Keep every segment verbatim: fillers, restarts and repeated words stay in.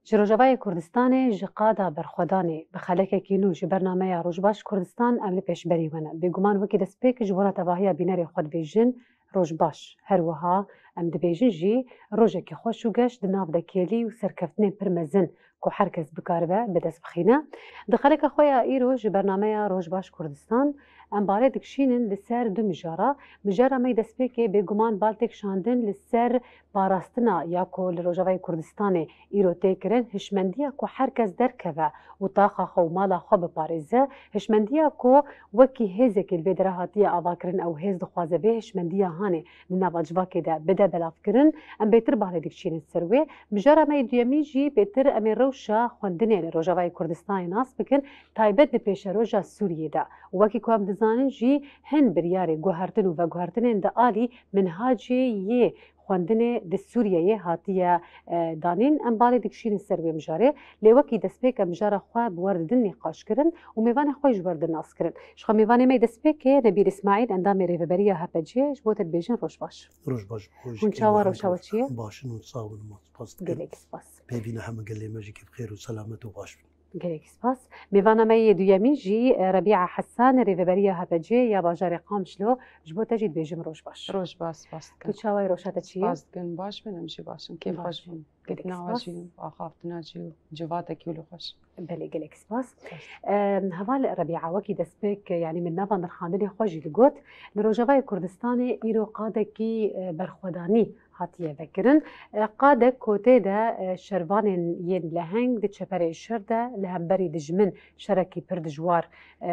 Ji Rojavayê Kurdistanê ji qada berxwedanê bi xelekekî nû ji bernameya Rojbaş Kurdistan em li pêşberî we ne. Bêguman wekî destpêk ji bona tevahiya bînerê xwe dibêjin, Rojbaş. Her wiha em dibêjin jî, rojekî xweş û geş di nav de kêlî û serkeftinên pir mezin ku her kes bikaribe bi dest bixîne. Di xeleka xwe ya îro ji bernameya Rojbaş Kurdistan em balê dikişînin li ser du mijara. Mijara me yê destpêkê bêguman bal tê kişandin li ser parastina ya ku li Rojavayê Kurdistanê îro tê kirin, hişmendiya ku her kes derkeve û taxa xwe û mala xwe biparêze, hişmendiya ku wekî hêzekî li vê dera hatiye avakirin, ew hêz dixwaze vê hişmendiya hanê di nava civakê de bide belavkirin. Em bêtir balê dikişînin ser wê. Mijara me yê duyemîn jî bêtir em ê rewşa xwendinê li Rojavayê Kurdistanê nas bikin, taybet di pêşeroja Sûriyê de. Wekî ku em dizanin jî, hin biryarê guhertin û veguhertinên di alî minhacê yê xwendinê di Sûriyeyê hatiye, e, danîn. Em balê dikişînin ser wê mijarê. Lê wekî destpêk em mijara xwe bi we re didin nîqaşkirin û mêvanê xwe jî bi we re didin naskirin. Ji xwe mêvanê me yê destpêkê Nebîr Îsmaîl, endamê Rêveberiya H P C, ji bo te dibêjin roj baş. Roj baş, roj Hûn çawa, roj çawa çi ye? Baş in, hûn sax bin, spas dikim. Gelek spas. Pêvîna hemû gelê me jî kevxêr û selamet û baş bin. Gelek spas. Mêvana me yê duyemîn jî, e, Rebîa Hesan, rêveberiya H P C ya bajarê Qamişlo, ji bo te jî dibêjim roj baş. Roj baş, spas dikim. Tu çawa yî, roja te çi ye? Spas dikim, baş bin, em jî baş in. Kêf xweş bin. Gelek spas. Ketina we jî, axaftina jî, civatekî wilo xweş. Belê, gelek spas. Spas. Em, heval Rebîa, wekî destpêk, yanî min nava nirxandinê xwe jî digot, li Rojavayê Kurdistanê îro qadekî, e, berxwedanî hatiye vekirin. E, qadek ku tê de, e, şervanên yên leheng di çeperê şer de li hemberî dijmin şerekî pir dijwar, e,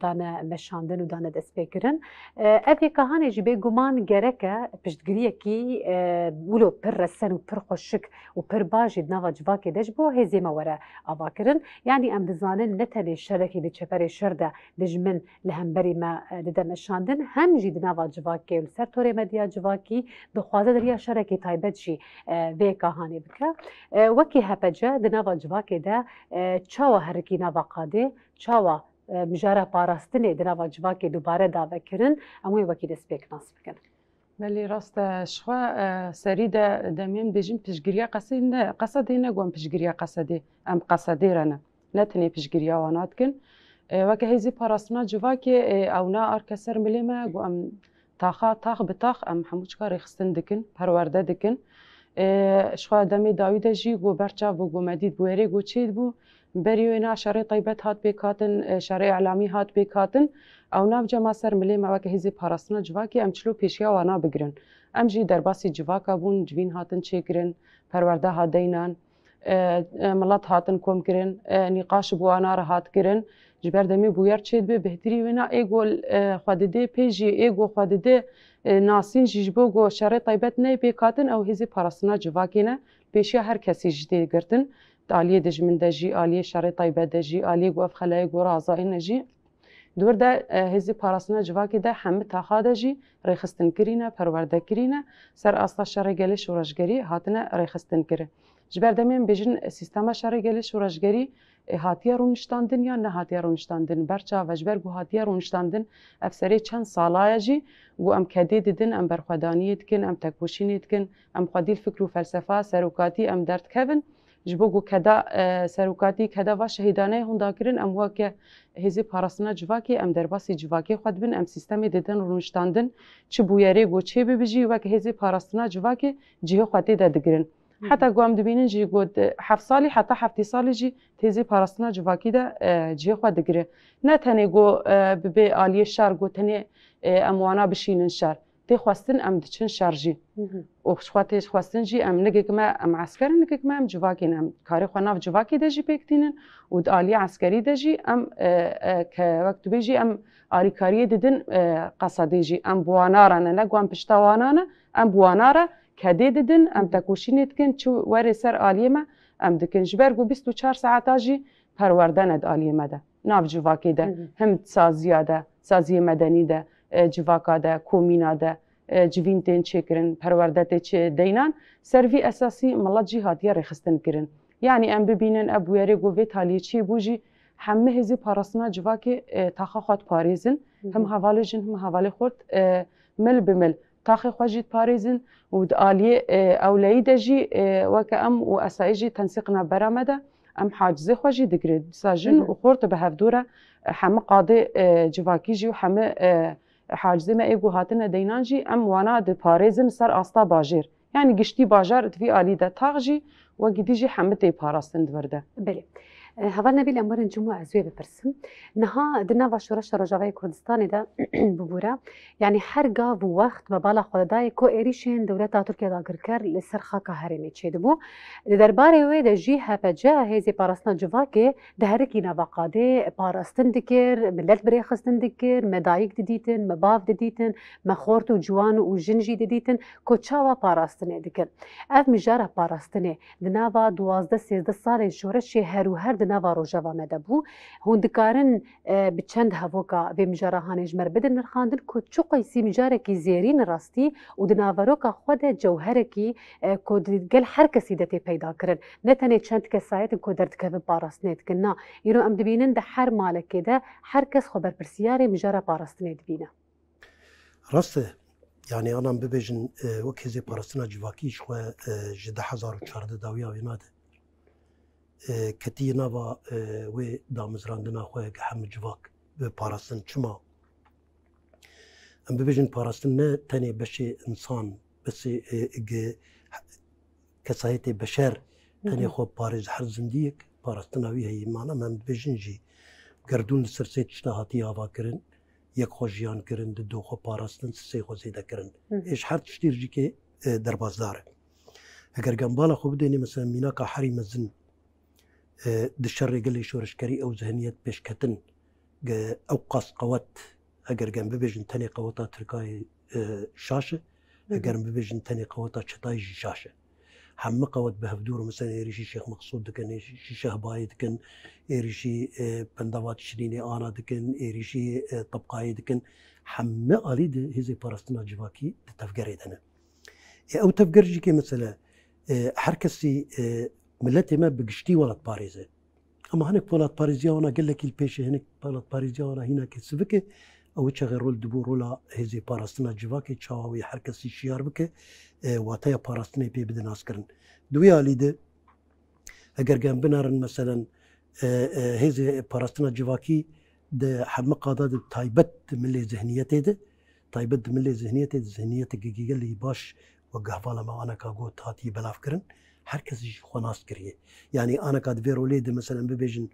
dane meşandin û dane destpêkirin. E, ev vêka hanê jî bêguman gerek e piştgiriyekî, e, wilo pir resen û pir xweşik û pir baş jî di nava civakê de ji bo hêzê me were avakirin. Yanî em dizanin ne tenê şerekî di çeperê şer de dijmin li hemberî me, e, dide meşandin, hem jî di nava civakê û li ser torê medya civakî dixwaze di riya şerekî taybet jî, e, vê yeka hanê bike. E, wekî H P C di nava civakê de, e, çawa herikî nava qadê, çawa, e, mijara parastinê di nava civakê dubare dave kirin, em wê wekî destpêk nas bikin. Belê rast e, ji xwe, e, serî de demê em dibêjin piştgiriya qesedê ne, qesedê ne ku em piştgiriya qesedê, em qesedê re ne. Ne tenê piştgiriya wana dikin. E, weke hêzî parastina civakê, e, ew ne arke ser milê me, ku em taxa, tax bi tax, em hemû çika rêxistin dikin, perwerde dikin. E, ji xwe demê dawî de jî ku berçav bû, ku me dît bûyerê ku çêdibû, berî wê ne şerê taybet hat pêk hatin, e, şerê îlamî hat pêk hatin. Ew nav cema ser milê me weke hêzê parastina civakê em çilo pêşiya wana bigirin. Em jî derbasî civaka bûn, civîn hatin çêkirin, perwerde hat deynan, e, e, milet hatin kom kirin, e, nîqaş bi wana re hat kirin. Ji ber demê bûyer çêdibe, bêhtirî wê ne ê ku, e, xwe didê pê jî, ê ku xwe didê, e, nasîn jî ji bo ku şerê taybet neyê pêk hatin, ew hêzê parastina civakê ne. Pêşiya her kesî jî tê girtin. Di aliyê dijmin de jî, aliyê şerê taybet de jî, aliyê ku ev xelayê ku razayîne jî. Di wir de, e, hêzê parastina civakê de hemî taxa de jî rêxistin kirîne, perwerde kirîne, ser asta şerê gelê şoreşgerî hatine rêxistin kirin. Ji ber demê em bêjin sîstema şerê gelê şoreşgerî, e, hatiye rûniştandin yan nehatiye rûniştandin? Berçav e, ji ber ku hatiye rûniştandin, ev serê çend sala ye jî ku em kedê didin, em berxwedaniyê dikin, em tekoşînê dikin, em xwedî li fikr û felsefa serokatî em derdikevin. Ji bo ku keda, e, serokatî, keda va şehîdaneyê hûn dakirin, em weke hêzê parastina civakê, em derbasî civakê xwe dibin, em sîstemê didin rûniştandin, çi bûyerê ku çê bibe jî, weke hêzê parastina civakê cihê xwe tê de digirin. Hı hı. Heta ku em dibînin jî ku di heft salî heta heftê salî jî hêzê parastina civakî de, e, cihê xwe digire. Ne tenê ku, e, bibe aliyê şer ku tenê, e, em wana bişînin şer. Tê xwestin em diçin şer jî. Hı hı. Û ji xwe tê xwestin jî em nikek me em esker in, nikek me em civakê ne. Em karê xwe nav civakê de jî pêk tînin û di aliyê eskerî de jî em, e, e, ke wek tu bêjî em alîkariyê didin, e, qesedê jî. Em bi wana re ne, ne ku em pişta wana ne, em bi wana re kedê didin, em Hı hı. tekoşînê dikin, çi werê ser aliyê me em dikin. Ji ber ku bîst û çar saeta jî perwerde ne di aliyê me de. Nav civakê de, Hı hı. him di saziya de, saziyê medenî de, e, civaka de, komîna de, e, civîn tên çêkirin, perwerde tê çê deynan, ser vî esasî milet jî hatiye rêxistin kirin. Yanî em bibînin ev bûyerê ku vê taliyê çêbû jî hemî hêzê parastina civakê, e, taxa xwe diparêzin. Hı hı. Him hevalê jin, him hevalê xurt, e, mil bi mil taxê xwe jî diparêzin û di aliyê, e, ewleyî de jî, e, weke em û esayî jî tensîq navbera me de em hacizê xwe jî digirin. Dîsa jin Hı hı. û xort bi hevdû re, e, hemî qadê, e, civakî jî û hemî, e, hacizê me ê ku hatine deynan jî em wana diparêzin ser asta bajêr. Yanî giştî bajar di vî alî de tax jî wekî dî jî hemî tê parastin di vir de. Belê. E, Heval Nebîl, em werin cim û ez wê bipirsim. Niha di nava şoreşa Rojavayê Kurdistanê de bibûre, yanî her gav û wext me bala xwe didayê ku êrîşên dewleta Tirkiye dagirker li ser xaka herêmê çêdibû. Di derbarê wê de jî H P C, Hêzê Parastina Civakê, diherikî nava qadê, parastin dikir, milet bi rêxistin dikir, me dayik didîtin, me bav didîtin, me xort û ciwan û jin jî didîtin ku çawa parastinê dikin. Ev mijara parastinê di nava duwazdeh sêzdeh salên şoreşê her û her di nava rojeva me de bû. Hûn dikarin, e, bi çend hevoka vê mijara hanê ji me re bidin nirxandin ku çi qeysî mijarekî zêrîn rastî û di naveroka xwe de cewherekî, e, ku di gel her kesî de tê peyda kirin. Ne tenê çend kesayet in ku derdikevin parastinê dikin. Na, îro em dibînin di her malekê de her kes xwe berpirsiyarê mijara parastinê dibîne. Rast e. Yanî, ana em bibêjin, e, wek Hêzê Parastina Civakî ji xwe, e, ji du hezar û çardeh dawiya wê nade. E, ketiye nava, e, wê damezrandina xwe, ge hemû civak bi parastin. Çima? Em bibêjin parastin ne tenê beşê însan, beşê, e, ge kesayetê beşer tenê Hı hı. xwe parêz, her zindiyek parastina wî heye. Mana me em dibêjin jî gerdûn li ser sê tişta hatiye avakirin, yek xwe jiyan kirin, dido xwe parastin, sisê xwe zêde kirin. Hı hı. Ê ji her tiştî jî kê, e, derbasdar e. Eger gembala xwe bidênê, mesela mînaka herî mezin, e, di şerê gelê şoreşkerî ew zihniyet pêşketin, ge ew qas qewet, eger gem bibêjin tenê qeweta Tirkayê, e, şaş e, Hı hı. eger bibêjin tenê qeweta çetayê jî şaş e. Hemî qewet bi hevdû re, mesela êrîşî Şêx Meqsûd dikin, êrîşî Şehbayê dikin, êrîşî, e, Pendava Tişrînê Ana dikin, êrîşî, e, Tebqayê dikin. Hemî alî di Hêzê Parastina Civakî di tevgerê de ne. Ê, ew tevger jî kê mesele, e, her kesî, e, miletê me bi giştî welatparêz e. Ama hinek welatparêziya wana gelekî li pêş e, hinek welatparêziya wana hînakê sivik e. Ew çaxê rol dibû rola Hêzê Parastina Civakê, çawa wê her kesî şiyar bike, e, wateya parastinê pê bide naskirin. Di wê alî de, eger gem binerin, meselen, e, e, Hêzê Parastina Civakî di hemî qada de taybet di milê zihniyetê de, taybet di milê zihniyetê de, zihniyeteke gelî baş, wek hevala me aneka got, hatiye belavkirin, her kes jî xwe nas kiriye. Yanî aneka di vê rolê de, meselen, bibêjin,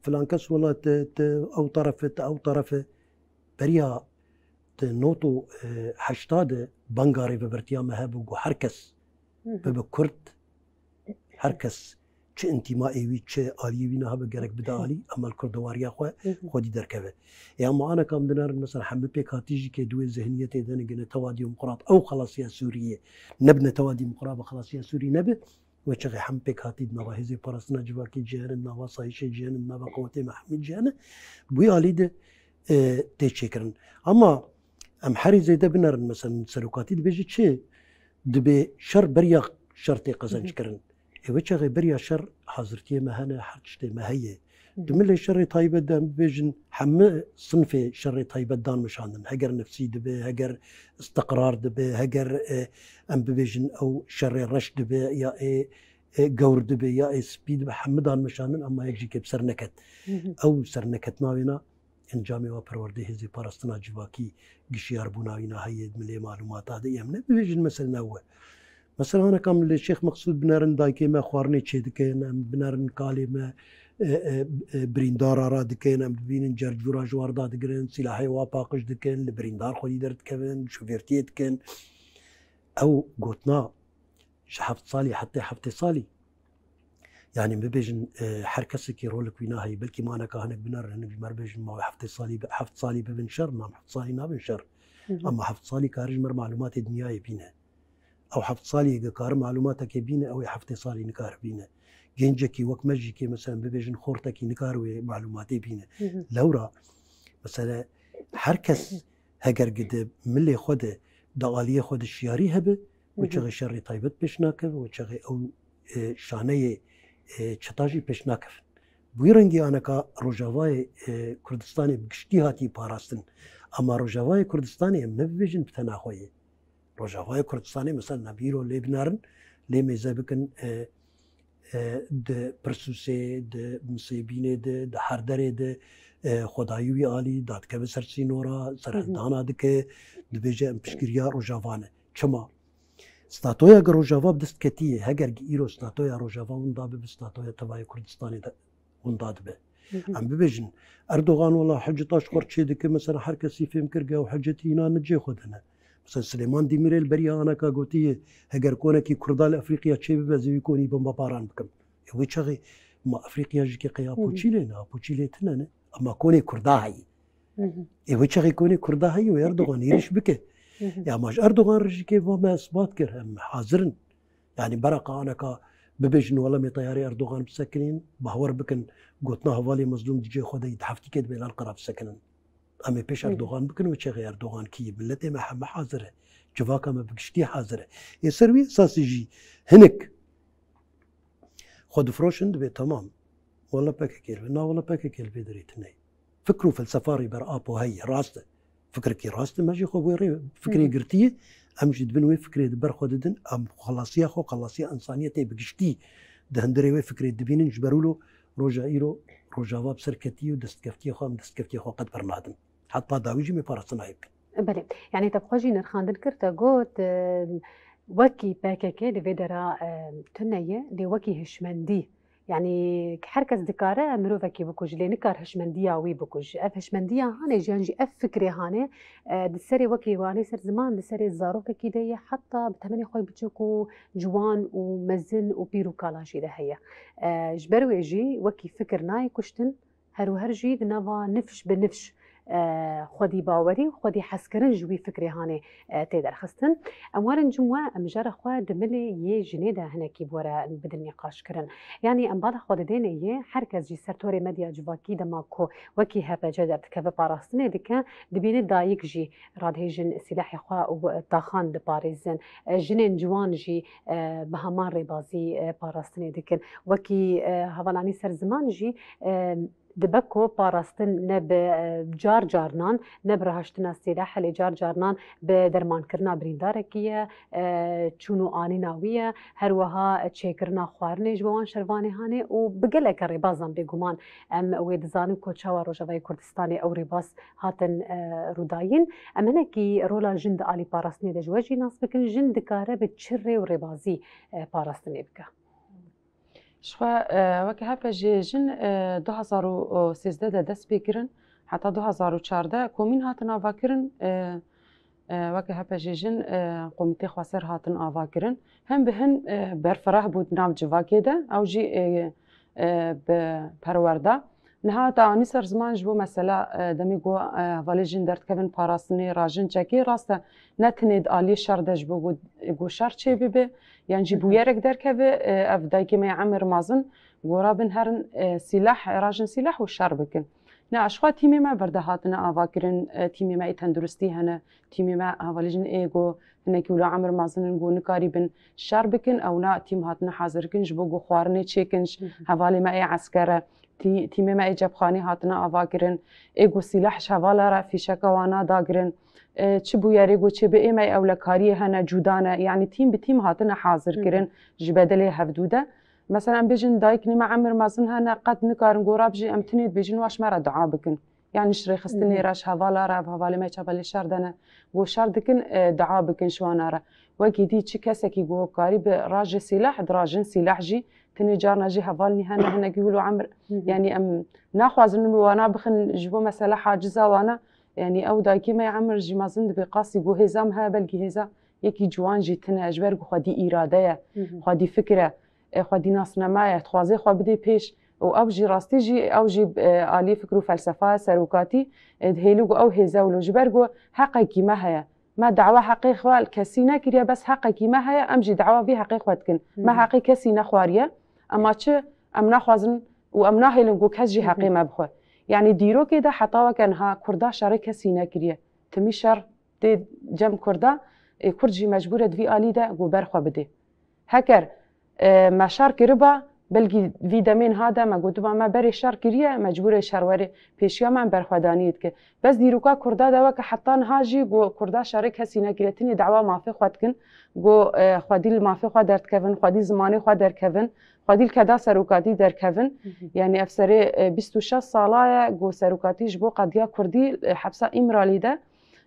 filan kes wela te, te ew teref e, te ew teref e, beriya di not û, e, heşta de banga rêvebertiya me hebû ku her kes Hı hı. bibe Kurd, her kes çi întîmayê wî, çi aliyê wî ne hebe gerek bide alî, ema li Kurdewariya xwe Hı hı. xwedî derkeve. Ê, ema aneka em dinerin, mesela hemî pêkhatî jî kê di wê zihniyetê de ne, ge netewa demokrat, ew xelasiya Sûriyê, ne bi netewa demokrat, bi xelasiya Sûrî nebe, wê çaxê hemî pêkhatî di nava Hêzê Parastina Civakî cihene, di nava Sayîşê cihene, di nava qewetê me hemî cihene, bi wî alî de, e, tê çêkirin. Ama em herî zêde binerin, mesela serokatî dibêje çi? Dibê şer beriya şer tê Hı hı. qezenc kirin. Ê, wê çaxê beriya şer hazirtiyê me hene, her tiştê me heye. Hı hı. Di milê şerê taybet de em bibêjin hemî sinfê şerê taybet dan meşandin. Heger nefsî dibe, heger istiqrar dibe, heger, e, em bibêjin ew şerê reş dibe, ya ê, e, gewr dibe, ya ê spî dibe, hemî dan meşandin, ema yek jî kê bi ser neket. Hı hı. Ew serneketina wêna encamê wa perwerdê Hêzê Parastina Civakî, gişiyarbûna wîna heye, milê malûmata de, em nebibêjin mesela ew e. Mesela haneka em li Şêx Meqsûd binerin, dayikê me xwarinê çêdikin, em binerin kalê me, e, e, e, birîndara radikin, em dibînin cercûra ji war dadigirin, sîlahê wa paqij dikin, li birîndar xwedî derdikevin, şofêrtiyê dikin. Ew gotina ji heft salî hetê heftê salî. Yanî bibêjin, e, her kesekî rolek wîna heye. Belkî maneka hinek binerin, hinek ji me re bêjin, ma wê heftê salî bi-, heft salî bibin şer, ma em heft salî nabin şer. Hı hı. Ama heft salî kare ji me re malûmatê dinyayê bîne. Ew heft salî ge kare malûmatekê bîne, ew ê heftê salî nikare bîne. Gencekî wek me jî kê, mesela bibêjin xortekî nikare wê malûmatê bîne. Hı hı. Lewra, mesela her kes heger gide milê xwe de, di aliyê xwe de şiyarî hebe, Hı hı. wê çaxê şerê taybet pêş nakeve, wê çaxê ew, e, şaneyê, e, çeta jî pêş nakevin. Bi wî rengî aneka Rojavayê, e, Kurdistanê bi giştî hatî parastin. Ama Rojavayê Kurdistanê em nebibêjin bi tena xwe ye. Rojavayê Kurdistanê, mesela, nebîro lê binerin, lê mêze bikin, e, e, di Pirsûsê, di Misêbînê de, di Herderê de, e, xwedayî wî alî dadikeve ser sînora, serhildana dike, dibêje em piştgiriya Rojava ne. Çima? Statoya gi Rojava bi dest ketiyê, heger gi îro statoya Rojava winda bibe, statoya tevayê Kurdistanê de winda dibe. Em bibêjin, Erdogan wela hiceta ji xwe çê dike, mesela her kesî fêm kir ge ew hicetî îna ne cê xwe de ne. Mesela Silêman Demîrêl beriya aneka gotiye, heger konekî Kurda li Efrîqiya çê bibe, ez ê wî konî bombebaran bikim. E wê çaxê ma Efrîqiya jî ke qeya poçîlê ne, poçîlê tine ne. Ama konê Kurda heyî. E wê çaxê konê Kurda heyî û Erdogan êrîş bike. E ama ji Erdogan re jî ke va me isbat kir, em hazir in. Yani beraqa aneka bibêjin wela em ê teyarê Erdogan bisekinîn, bawer bikin, gotina hevalê Mezlûm di cihê xwe de yî di heftîkê di bêlan qera bisekinin. Em ê pêş Erdogan bikin û çaxê Erdogan kî ye? Miletê me heme hazir e. Civaka me bi giştî hazir e. Ê ser wî esasî jî hinek xwe difroşin, dibê temam. Wela P K K li vê, na wela P K K li vê derê tune ye. Fikr û felsefa Rêber Apo heye, rast e. Fikrekî rast e, me jî xwe wê rê fikrê girtiye. Em jî dibin wê fikrê di ber xwe didin, em xelasiya xwe, xelasiya însaniyetê bi giştî di hundirê wê fikrê dibînin, ji ber wilo roja îro Rojava bi ser ketiye û destkeftiya xwe, em destkeftiya xwe qet bernadin. Heta dawî jî em ê parastina wê bikin. Belê. Yani te bi xwe jî nirxandin kir, te got, e, wekî P K K li vê dera, e, tune ye, lê wekî hişmendî. Yani her kes dikare mirovekî bikuj, lê nikar hişmendiya wî bikuj. Ev hişmendiya hane jî, yan jî ev fikrê hane, e, di serê wekî wanê ser ziman, di serê zarokekî de ye, heta bi temenê xwe biçûk û ciwan û mezin û pîr û kala jî de heye. E, ji ber wê jî wekî fikir nayê kuştin, her û her jî di nava nifş bi nifş, e, xwedî bawerî û xwedî hezkirin ji wî fikrê hanê, e, tê derxistin. Em werin cim we, em jara xwe di milê yê jinê de hinekî bi were bidin nîqaşkirin. Yanî em bala xwe didêne yê, her kes jî ser torê medya civakî dema ku wekî H P C derdikeve parastinê dike, dibîne dayik jî radihêjin sîlehê xwe û taxan diparêzin. E, jinên ciwan jî, e, bi heman rêbazî, e, parastinê dikin. Wekî, e, hevalanî ser ziman jî, e, dibe ku parastin ne bi, e, car carnan, ne bi rahaştina sîleh, lê car carnan bi dermankirina birîndarekî ye, e, çûn û anîna wî ye, her wiha çêkirina xwarinê ji bo wan şervanê hanê û bi geleke rêbazan bêguman em wê dizanin ku çawa Rojavayê Kurdistanê ew rêbaz hatin, e, rûdayîn. Em hinekî rola jin di alî parastinê de ji we jî nas bikin. Jin dikare bi çi rê û rêbazî, e, parastinê bike? Ji xwe, e, weke H P C jin, e, du hazar û sêzdeh de dest pê kirin, heta du hazar û çardeh komîn hatin avakirin, e, e, weke H P C jin, e, komîtê xweser hatin avakirin. Hin bi hin, e, berfireh bû di nav civakê de, ew jî, e, e, bi perwerda. Niha te anî ser ziman ji bo mesela, e, demê ku, e, hevalê jin derdikevin parastinê, rajin çekê, rast e, ne tenê di aliyê şer de ji bo ku, ku şer çê bibe, yan jî bûyerek derkeve, e, ev dayikê me ya Emir Mazin, ku rabin herin, e, sîleh, rajin sîleh û şer bikin. Ne, ji xwe tîmê me vir de hatine avakirin, e, tîmê me ê tenduristî hene, tîmê me hevalê jin ê ku hinekî wilo Emir Mazin in ku nikarîbin şer bikin, ew na tîm hatine hazirkin ji bo ku xwarinê çêkin, ji hevalê me ê esker e. Tî-, tîmê me ê cepxanê hatine avakirin, ê ku sîleh ji hevala re fîşeka wana dagirin, e, çi bûyerê ku çê bi ê me ewlekariyê hene, cûda ne, yanî tîm bi tîm hatine hazir kirin ji bedelê hevdû de. Mesela em bêjin dayiknê me Emir Mezin hene, qet nikarin gora bijî em tinê dibêjin wa ji me re dua bikin. Yanî ji rêxistinê re, ji hevala re, ev hevalê me çape lê şer de ne, ku şer dikin, e, dua bikin ji wana re. Wekî dî çi kesekî ku karî bi rajê sîleh, di rajin sîleh jî, tinê carna jî heval nî hene, hinekî wilo emir. Yanî em naxwazin û wana bixin ji bo mesela haciza wana. Yanî ew dayikê me ya emir jî mezin dibe qasî ku hêza me heye, belkî hêza yekî ciwan jî tine, ji ber ku xwedî îrade ye, xwedî fikir e, e, xwedî nasneme ye, dixwaze xwe bidê pêş. Û ew jî rastî jî, ew jî, e, alî fikir û felsefa ye, serokatî, e, dihêle ku ew hêze wilo, ji ber ku heqekî me heye. Me dawa heqê xwe li kesî nekiriye, bes heqekî me heye, em jî dawa vî heqê xwe dikin. Me heqê kesî nexwariye, ema çi em naxwazin û em nahêlin ku kes jî heqê me bixwe. Yanî dîrokê de heta weke niha Kurda şerê kesî nekiriye. Timî şer tê cem Kurda, ê Kurd jî mecbûr e di vî alî de ku ber xwe bidê. Heker, e, me şer kiriba, Belkî vî demên ha de me gotiba me berê şer kiriye, mecbûrê şer were pêşiya me, em berxwedaniyê dike. Bes dîroka Kurda de weke heta niha jî ku Kurda şerê kesî nekiriye, tenê dawa mafê xwe dikin, ku, e, xwedî li mafê xwe derdikevin, xwedî zimanê xwe derkevin, xwedî li keda serokatî derkevin. Hı hı. Yani ev serê, e, bîst û şeş sala ye ku serokatî ji bo qediya Kurdî, e, hepsa Îmralî de,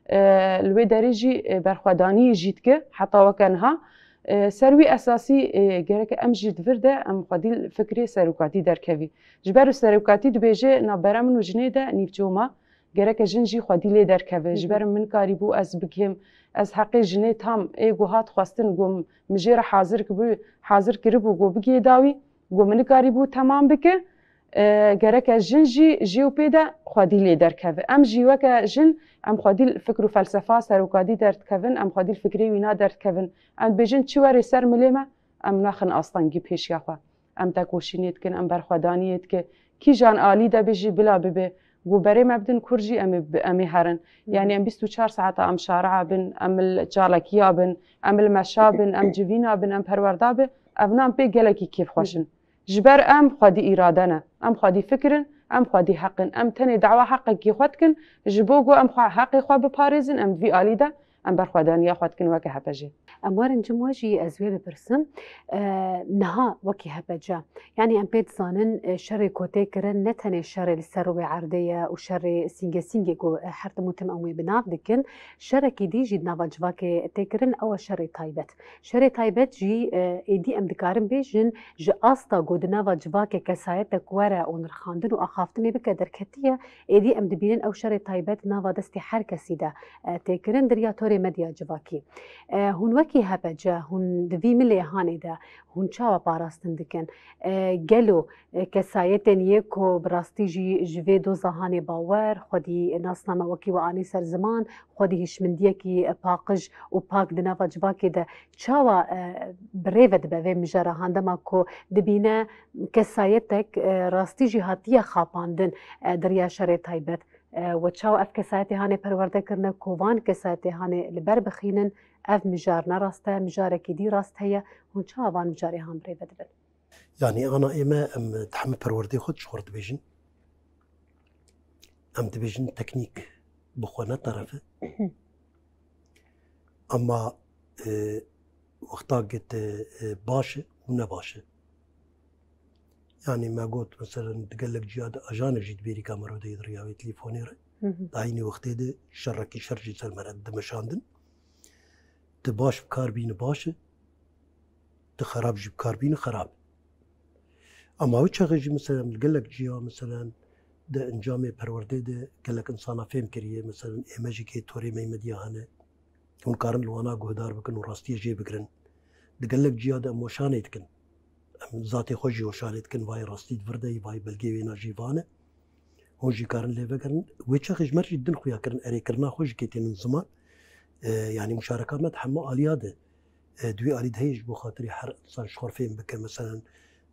e, li wê derê jî, e, berxwedaniyê jî dike, heta weke niha. E, ser wî esasî, e, gereke em jî di vir de em xwedî fikrê serokatî derkevî. Ji ber serokatî dibêje navbera min û jinê de nîvco ma, gereke jin jî xwedî lê derkeve. Hı hı. Ji ber min karîbû ez bigihêm, ez heqê jinê tam ê ku hat xwestin, ku min jê re hazir kibû, hazir kiribû ku bigihê dawî, ku min nikarîbû temam bike. E, gereke jin jî jê û pê de xwedî lê derkeve. Em jî weke jin, em xwedî fikr û felsefa serokatî derdikevin, em xwedî fikrê wîna derdikevin. Em dibêjin çi were ser milê me, em naxin astengî pêşiya xwe. Em tekoşînê dikin, em berxwedaniyê dikin. Kîjan alî de be jî bila bibe. Ku berê me bidin kur jî em ê bi-, em ê herin. Hı hı. Yani em bîst û çar saeta em şaria bin, em li çalakiya bin, em li meşa bin, em civîna bin, em perwerda bin. Evna em pê gelekî kêfxweş in. Hı hı. Ji ber em xwedî îrade ne. Em xwedî fikir in, em xwedî heq in. Em tenê dawa heqekî xwe dikin, ji bo ku em xwe heqê xwe biparêzin, em di vî alî de em berxwedaniya xwe dikin weke H P C. Em werin cim we jî ez wê bipirsim. E, niha wekî H P C, yanî em pê dizanin, e, şerê ku tê kirin ne tenê şerê li ser rûyê erdê ye û şerê sînge sîngê ku, e, her tim û tim em wê bi nav dikin, şerekî dî jî di nava civakê tê kirin, ew e şerê taybet. Şerê taybet jî, e, êdî em dikarin bêjin, ji asta ku di nava civakê kesayetek were û nirxandin û axaftinê bike derketiye, êdî em dibînin ew şerê taybet nava destê her kesî de, e, tê kirin di riya torê medya civakî. E, hûn wekî H P C, hûn di vî milê hanê de hûn çawa parastin dikin? E, gelo, e, kesayetên yê ku bi rastî jî ji vê doza hanê bawer, xwedî nasname wekî we anî ser ziman, xwedî hişmendiyekî paqij û pak di nava civakê de çawa, e, bi rê ve dibe vê mijara han dema ku dibîne kesayetek, e, rastî jî hatiye xapandin, e, di riya şerê taybet? E, we çawa ev kesayetê hanê perwerde kirine ku van kesayetê hanê li ber bixînin? Ev mijar ne rast e, mijarekî dî rast heye. Hûn çawa van mijarê han bi rê ve dibin? Yanî ana ême em di hemî perwerdê xwe ji xwe re dibêjin. Em dibêjin teknîk bi xwe ne teref e. Ama, e, wexta git, e, e, baş e û ne baş e. Yanî me got, meselen, di gelek ciya de ajanek jî di bêrîka mero de yê di riya wê telîfonê re. Hı hı. Di eynî wextê de şerekî şer jî ser me re dimeşandin. Tu baş bi kar bînî baş e, tu xerab jî bi kar bînî xerab e. Ama wê çaxê jî, meselen, li gelek ciya, meselen, di encamê perwerdê de gelek insana fêm kiriye, meselen, ême jî kê torê me yê medya hene. Hûn karin li wana guhdar bikin û rastiyê jê bigirin. Di gelek ciya de em weşanê dikin. Em zatê xwe jî weşanê dikin, vayê rastî di vir de yî, vayê belgê wêna jî vane. Hûn jî karin lê vegerin. Wê çaxê ji me re jî din xuya kirin, erêkirina xwe jî kê tênin ziman. E, yanî muşareka me di hemû aliya de, e, di wî alî de heye ji bo xatirî her insan ji xwe re fêm bike. Meselen,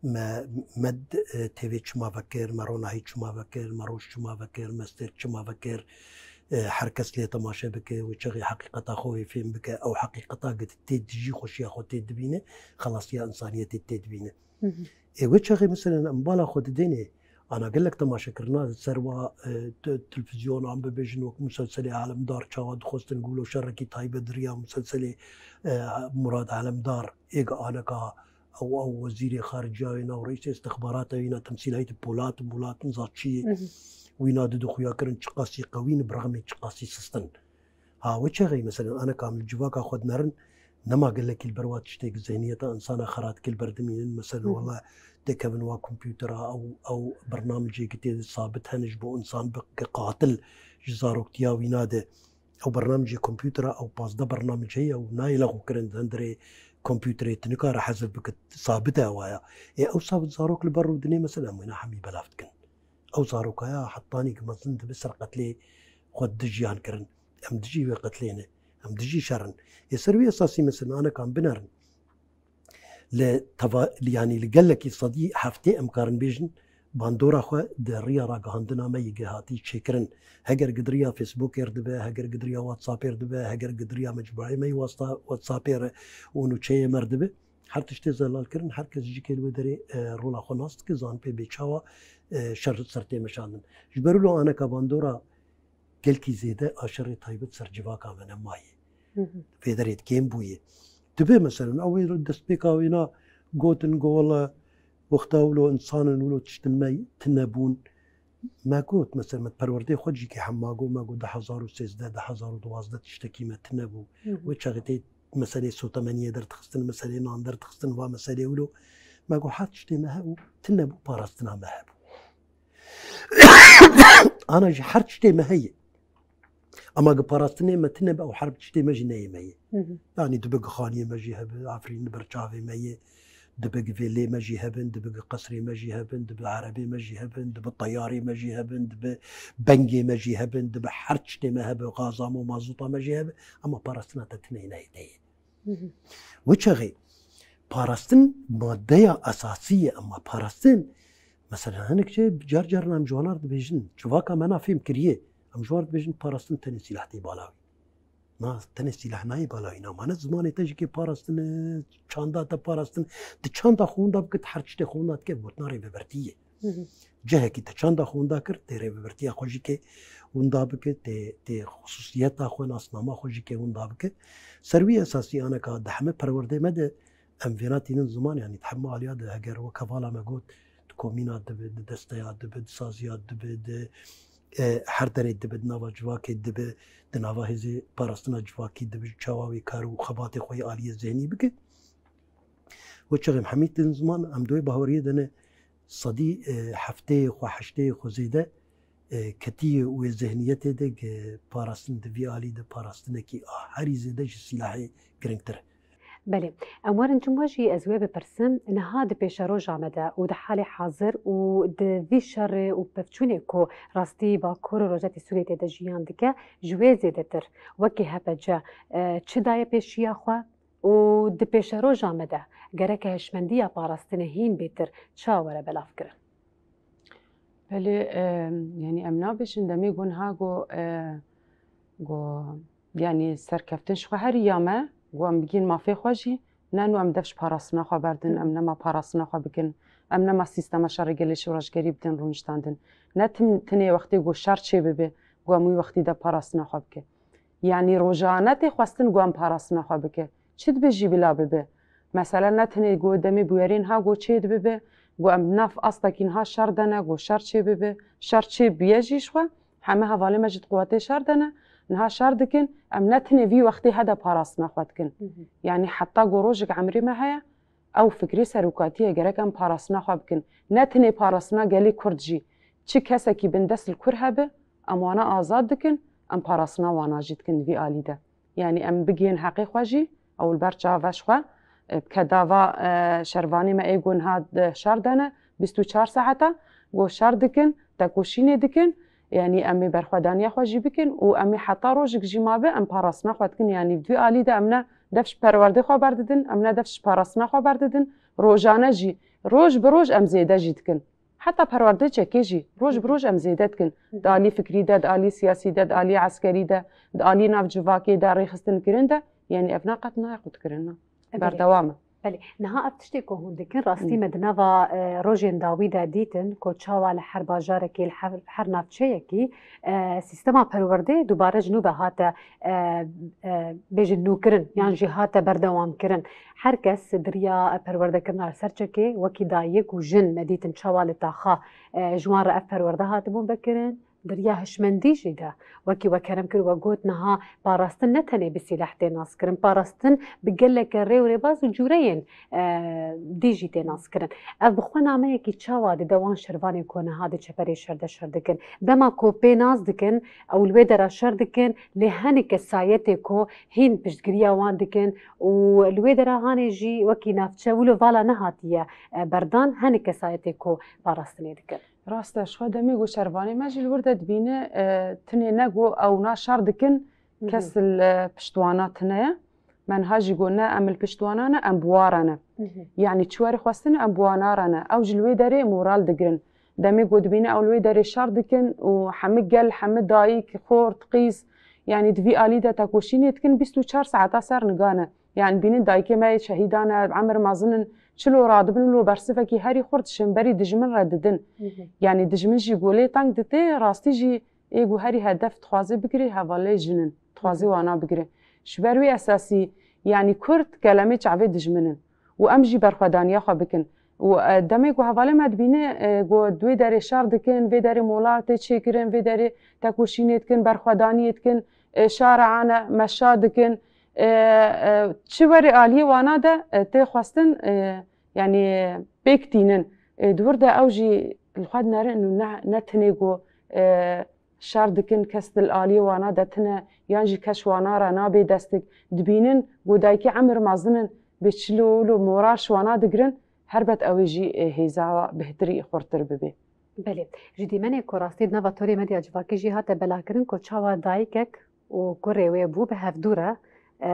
me, me, e, T V çima vekir, me ronahî çima vekir, me roj çima vekir, me stêrk çima vekir. E, her kes lê temaşe bike, wê çaxê heqîqeta xwe wê fêm bike. Ew heqîqeta gid tê dijî xweşiya xwe tê dibîne, xelasiya insaniyetê tê dibîne. Hı hı. Ê, wê çaxê, meselen, em bala xwe didênê, ana gelek temaşekirina li ser wa, e, te-, televîzyonan bibêjin, wek muselselê Alemdar çawa dixwestin gulo şerekî taybet di riya muselselê, e, Murad Alemdar, êga aneka ew, ew wezîrê xariciya wîna û reîsê istixbarata wîna temsîlayî di Polat, Mulat, niza çi yê, Hı hı. wîna didu xuya kirin çiqasî qewî ne, bi rexmê çiqasî sist in. Ha, wê çaxê, meselen, aneka em li civaka xwe dinerin, nema gelekî li ber wa tiştê ku zehniyeta insana xera dike li ber dimînin. Meselen, Hı hı. wela têkevin wa kompûtera, ew, ew bernamicê ku tê de sabit hene ji bo insan bike qatil ji zaroktiya wîna de. Ew bernamicê kompûtera, ew pazdeh bernamic heye û nayê lexwkirin di hundirê kompûterê, tu nikare hezif bike, sabit e ew aya. Ê, ew sabit zarok li ber rûdinê, meselen, em wêna hemî belav dikin. Ew zarokaya hetanî ku mezin dibe ser qetlê xwe di jiyan kirin. Em dijî wê qetlê ne. Em dijî şer in. Ê ser wî esasî, meselen, aneka em binerin. Li teva-, li, yanî li gelekî sedî heftê em karin bêjin, bandora xwe di riya ragihandina me yê gihatî çêkirin. Heger gi di riya Facebookê re dibe, heger gi di riya WhatsAppê re dibe, heger gi di riya mecmueyê me yê wasta-, WhatsAppê re û nûçeyê me re dibe, Her tiştê zelalkirin, her kes jî kê li wê derê, e, rola xwe nas dike, zanibê bê çawa, e, şer ser tê meşandin. Ji ber wilo aneka bandora gelkî zêde a şerê taybet ser civaka me nemaye. Vê derê kêm bûye. Dibe, meselen, ew ê destpêka wêna gotin, go wele wexta wilo insanin wilo tiştin me tine bûn. Me got, mesela, me perwerdeyê xwe jî kê hema got, me got du hezar û sêzdeh, du hezar û duwazdeh tiştekî me tine bû. Wê çaxê tê meselê sotemeniyê derdixistin, meselê nan derdixistin, va meselê wilo. Me got her tiştê me hebû, tine bû, parastina me hebû. Ana jî her tiştê me heye. Ama gi parastinê me tine be, ew her tiştê me jî neyê me ye. Yanî dibe gi xaniyê me jî hebe, Efrîn li ber çavê me ye, dibe gi vêlê me jî hebin, dibe gi qesrê me jî hebin, dibe erebê me jî hebin, dibe teyarê me jî hebin, dibe bengê me jî hebin, dibe her tiştê me hebe, gazamo mazota me jî hebe, ama parastina te tine neyê te ye. Wê çaxê parastin madeya esasî ye, ama parastin, mesela, hinek jî car caran em ji wan re dibêjin, civaka me na fêm kiriye, em ji wan re dibêjin parastin tenê sîleh tê bala wî. Na, tenê sîleh nayê bala wî, na, mane zimanê te jî kê parastin e, çanda te parastin, di çanda xwe winda bike, di her tiştê xwe winda dike, gotina rêvebertî ye. Cihekî te çanda xwe winda kir, tê rêvebertiya xwe jî kê winda bike, tê, tê xusûsiyeta xwe, nasnama xwe jî kê winda bike. Ser wî esasî aneka di heme perwerdê me de em vêna tînin ziman, yanî di heme aliya de heger wek hevala me got, di komîna dibe, di desteya dibe, di saziya dibe, di, e, her derê dibe, di nava civakê dibe, di nava hêzê parastina civakî dibe, çawa wê kar û xebatê xwe yê aliyê zihnî bike. Wê çaxê em hemî tînin ziman, em di wê baweriyê de ne, sedî, e, hefteyê xwe, heşteyê xwe zêde, e, ketiye wê zihniyetê de, ge parastin di vî alî de parastinekî a herî zêde ji sîlahê giringtir e. Belê. Em werin cim we jî ez wê bipirsim, niha di pêşeroja me de û di halê hazir û di vî şerê û pevçûnê ku rastî Bakur û Rojatî Sûriyê tê de jiyan dike, ji wê zêdetir wekî H P C, e, çi daye pêşiya xwe? Û di pêşeroja me de gereke hişmendiya parastinê hîn bêtir çawa were belavkirin? Belê, e, yanî em nabêjin demê got niha got, e, got, yanî serkeftin ji xwe heriya me, got em bigihîn mafê xwe jî, ne nû em dev ji parastina xwe berdin, em nema parastina xwe bikin, em nema sîstema şerê gelê şoreşgerî bidin rûniştandin. Ne tim-, tinê wextê got şer çê bibe, got em wî wextî de parastina xwe bike. Yanî rojane tê xwestin ku em parastina xwe bike. Çi dibe jî bila bibe. Mesela ne tenê ku demê bûyerên ha ku çê dibibe, ku em nav astekî niha şer de ne, ku şer çê bibe, şer çê biye jî ji xwe, heme hevalê me jî di quwetê şer de ne, niha şer dikin, em ne tenê vî wextê hede parastina xwe dikin. Yanî heta ku rojek emrê me heye, ew fikrê serokatî ye, gerek em parastina xwe bikin. Ne tenê parastina gelê Kurd jî, çi kesekî bindest li kur hebe, em wana azad dikin, em parastina wana jî dikin di vî alî de. Yanî em bigihên heqê xwe jî, ew li ber çav e ji xwe, e, ke dava, e, şervanê me ê ku niha di şer de ne, bîst û çar saeta, ku şer dikin, tekoşînê dikin, yanî em ê berxwedaniya xwe jî bikin û em ê heta rojek jî mabe, em parastina xwe dikin. Yanî di vî alî de em ne dev ji perwerdê xwe berdidin, em ne dev ji parastina xwe berdidin. Rojane jî, roj bi roj em zêde jî dikin. Heta perwerdê çekê jî, roj bi roj em zêde dikin. Di alî fikrî de, di alî siyasî de, di alî eskerî de, di alî navcivakê de, rêxistinkirin de, yanî ev ne qet nayê qutkirin, na. Belê. Berdewam e. Belê. Niha ev tiştê ku hûn dikin, rastî me di nava, e, rojên dawî de dîtin ku çawa li her bajarekî, li her, her navçeyekî, e, sîstema perwerdê dubare ji nû ve hate, e, e, bêjin nûkirin, yan jî hate berdewamkirin. Her kes di riya perwerdekirina li ser çekê, wekî dayik û jin me dîtin çawa li taxa, e, ji wan re ev perwerde hatibûn vekirin. Di riya hişmendî jî de, wekî we kerem kir, we got, niha parastin ne tenê bi sîleh tê naskirin, parastin bi geleke rê û rêbaz û cûreyên, e, dî jî tê naskirin. Ev bi xwe nameyekî çawa dide wan şervanên ku niha di çeperê şer de şer dikin? Dema ku pê nas dikin, ew li wê dera şer dikin, lê hene kesayetê ku hîn piştgiriya wan dikin û li wê dera hanê jî wekî navçe wilo vala nehatiye, e, berdan, hene kesayetê ku parastinê dikin. Rast e, ji xwe demê ku şervanê me jî li wir de dibîne, e, tinê ne ku ew na şer dikin, kes li piştwana tine ye. Me niha jî got ne em li piştwana ne, em bi wa re ne. Yanî çi were xwestine, em bi wana re ne. Ew ji li wê derê moral digirin. Demê ku dibîne ew li wê derê şer dikin û hemî gel, hemî dayik, xort, qîz, yanî di vî alî de tekoşînê dikin, bîst û çar saeta ser niga ne. Yani bînin dayikê me yê şehîdan e, emir mezin in, çilo radibin û lo bersivekî herî xurt şin berî dijmin re didin. Hı hı. Yani dijmin jî golê teng dite, rastî jî ê ku herî hedef dixwaze bigire, hevalê jin in, dixwaze Hı hı. wana bigire. Ji ber wî esasî, yani Kurd gelemê çavê dijmin in û em jî berxwedaniya xwe bikin. Û, e, demê ku hevalê me dibîne, e, ku di wê derê şer dikin, vê derê mola tê çêkirin, vê derê tekoşînê dikin, berxwedaniyê dikin, e, şare ane meşa dikin, e, e, çi werê aliyê wana de, e, tê xwestin, e, yani pêk tînin. E, di wir de ew jî li xwe dinerin û ne, ne tinê ku, e, şer dikin, kes di aliyê wana de tine, yan jî kes wana re nabê destik. Dibînin ku dayikê emir mezin in, bê çilo wilo moral ji wana digirin, herbet ew ê jî, e, hêza bihtirî xurtir bibe. Belê. Ji dîmenê ku rastî di nava torê medya civakî jî hate belakirin ku çawa dayikek û kurê wê bû bi hevdû re, e,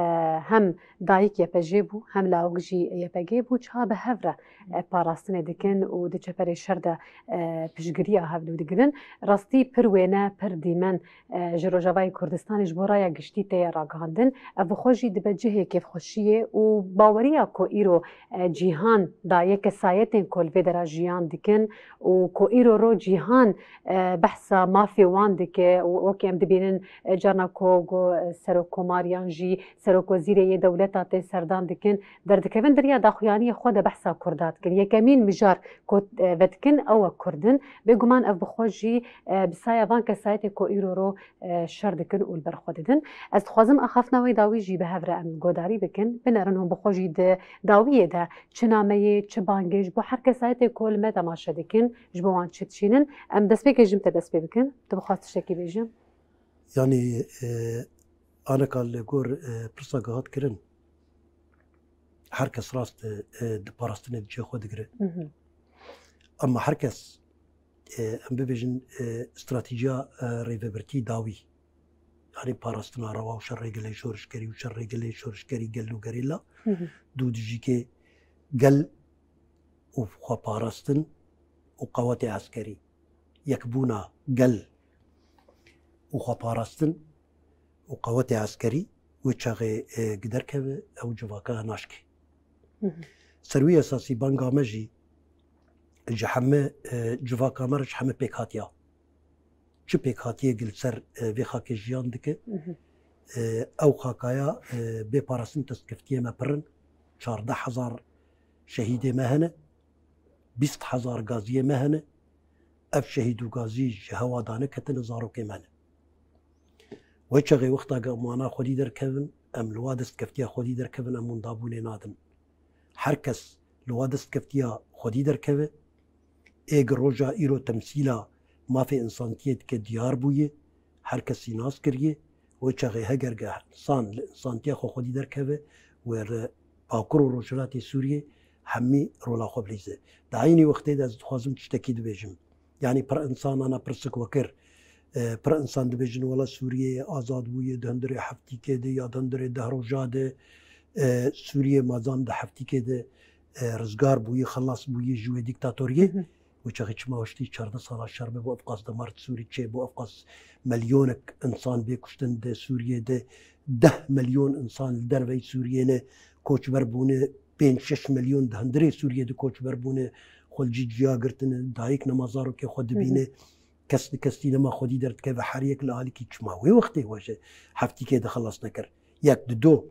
hem dayik Y P J bû, hem lawik jî Y P G bû, çawa bi hev re, e, parastinê dikin û di çeperê şer de, e, piştgiriya hevdû digirin. Rastî pir wêne, pir dîmen, e, ji Rojavayê Kurdistanê ji bo raya giştî tê ye ragihandin. Ev bi xwe jî dibe cihê kêfxweşiyê û baweriya ku îro, e, cîhan daye kesayetên ku li vê dera jiyan dikin û ku îro ro cîhan, e, behsa mafê wan dike û wekî em dibînin, e, carna ku, ku, e, serokkomar yan jî serokwezîrê yê dewleta tên serdan dikin, derdikevin di riya daxuyaniyê xwe de behsa Kurda dikin. Yekemîn mijar ku, e, vedikin ew e Kurd in. Bêguman ev bi xwe jî, e, bi saya van kesayetê ku îro ro, e, şer dikin û li ber xwe didin. Ez dixwazim axaftina wê dawî jî bi hev re em godarî bikin. Binerin hûn bi xwe jî di dawiyê de çi nameyê, çi bangê ji bo her kesayetê ku li me temaşe dikin, ji bo wan çi dişînin. Em destpêkê ji min te dest pê bikin. Tu bixwaz tiştekî bêjin? Yanî, e, aneka li gor, e, pirsa gihat kirin, her kes rast, e, e, di parastinê di cihê xwe digire. Hı hı. Ama her kes, e, em bibêjin, e, stratejiya, e, rêvebirtî dawî, yanî parastina rewa û şerê gelê şorişkerî û şerê gelê şorişkerî gel û gerîla, Hı hı. dû dijîkê gel û xweparastin û qewetê eskerî, yekbûna gel û xweparastin û qewetê eskerî wê çaxê, e, gi derkeve ew civaka naşkê. Hı hı. Ser wî esasî banga me jî ji heme, e, civaka me re ji heme pêk hatiya. Çi pêkhatiyek li ser, e, vê xakê jiyan dike. Hı hı. E, ew xakaya, e, bê parastin destkeftiyê me pir in. Çardeh hezar şehîdê me hene. Bîst hezar gaziyê me hene. Ev şehîd û gazî ji hewa daneketine, zarokê me ne. Wê çaxê wexta ku em wana xwedî derkevin, em li wa destkeftiya xwedî derkevin, em windabûnê nadin. Her kes li wa destkeftiya xwedî derkeve, ê gi roja îro temsîla mafê însantiyê dike diyar bûye, her kesî nas kiriye, wê çaxê heger ge însan li însantiya xwe xwedî derkeve, wê li Bakur û Rojhilatê Sûriyê hemî rola xwe bilîze. Di eynî wextê de ez dixwazim tiştekî dibêjim. Yanî pir însan ana pirsik we kir. E, pir însan dibêjin, wela Sûriyeyê azad bûye di hundirê heftîkê de ya di hundirê deh roja de, e, Sûriyê mazam di heftîkê de, e, rizgar bûye, xelas bûye ji wê dîktatoriyê. Hı hı. Wê çaxê çima hiştî çardeh sala şer be, bo ev qas demar Sûrî çê, bo ev qas milyonek însan bê kuştin di Sûriyê de, deh milyon însan li derveyî Sûriyê ne, koçber bûne, pênc şeş milyon di hundirê Sûriyê de koçber bûne, xwe li cî ciya girtine, dayik nema zarokê xwe dibîne, Hı hı. kes li kes tî nema xwedî derdikeve, her yek li alikî çima wê wextê we ji heftîkê de xelas nekir? Yek, di do,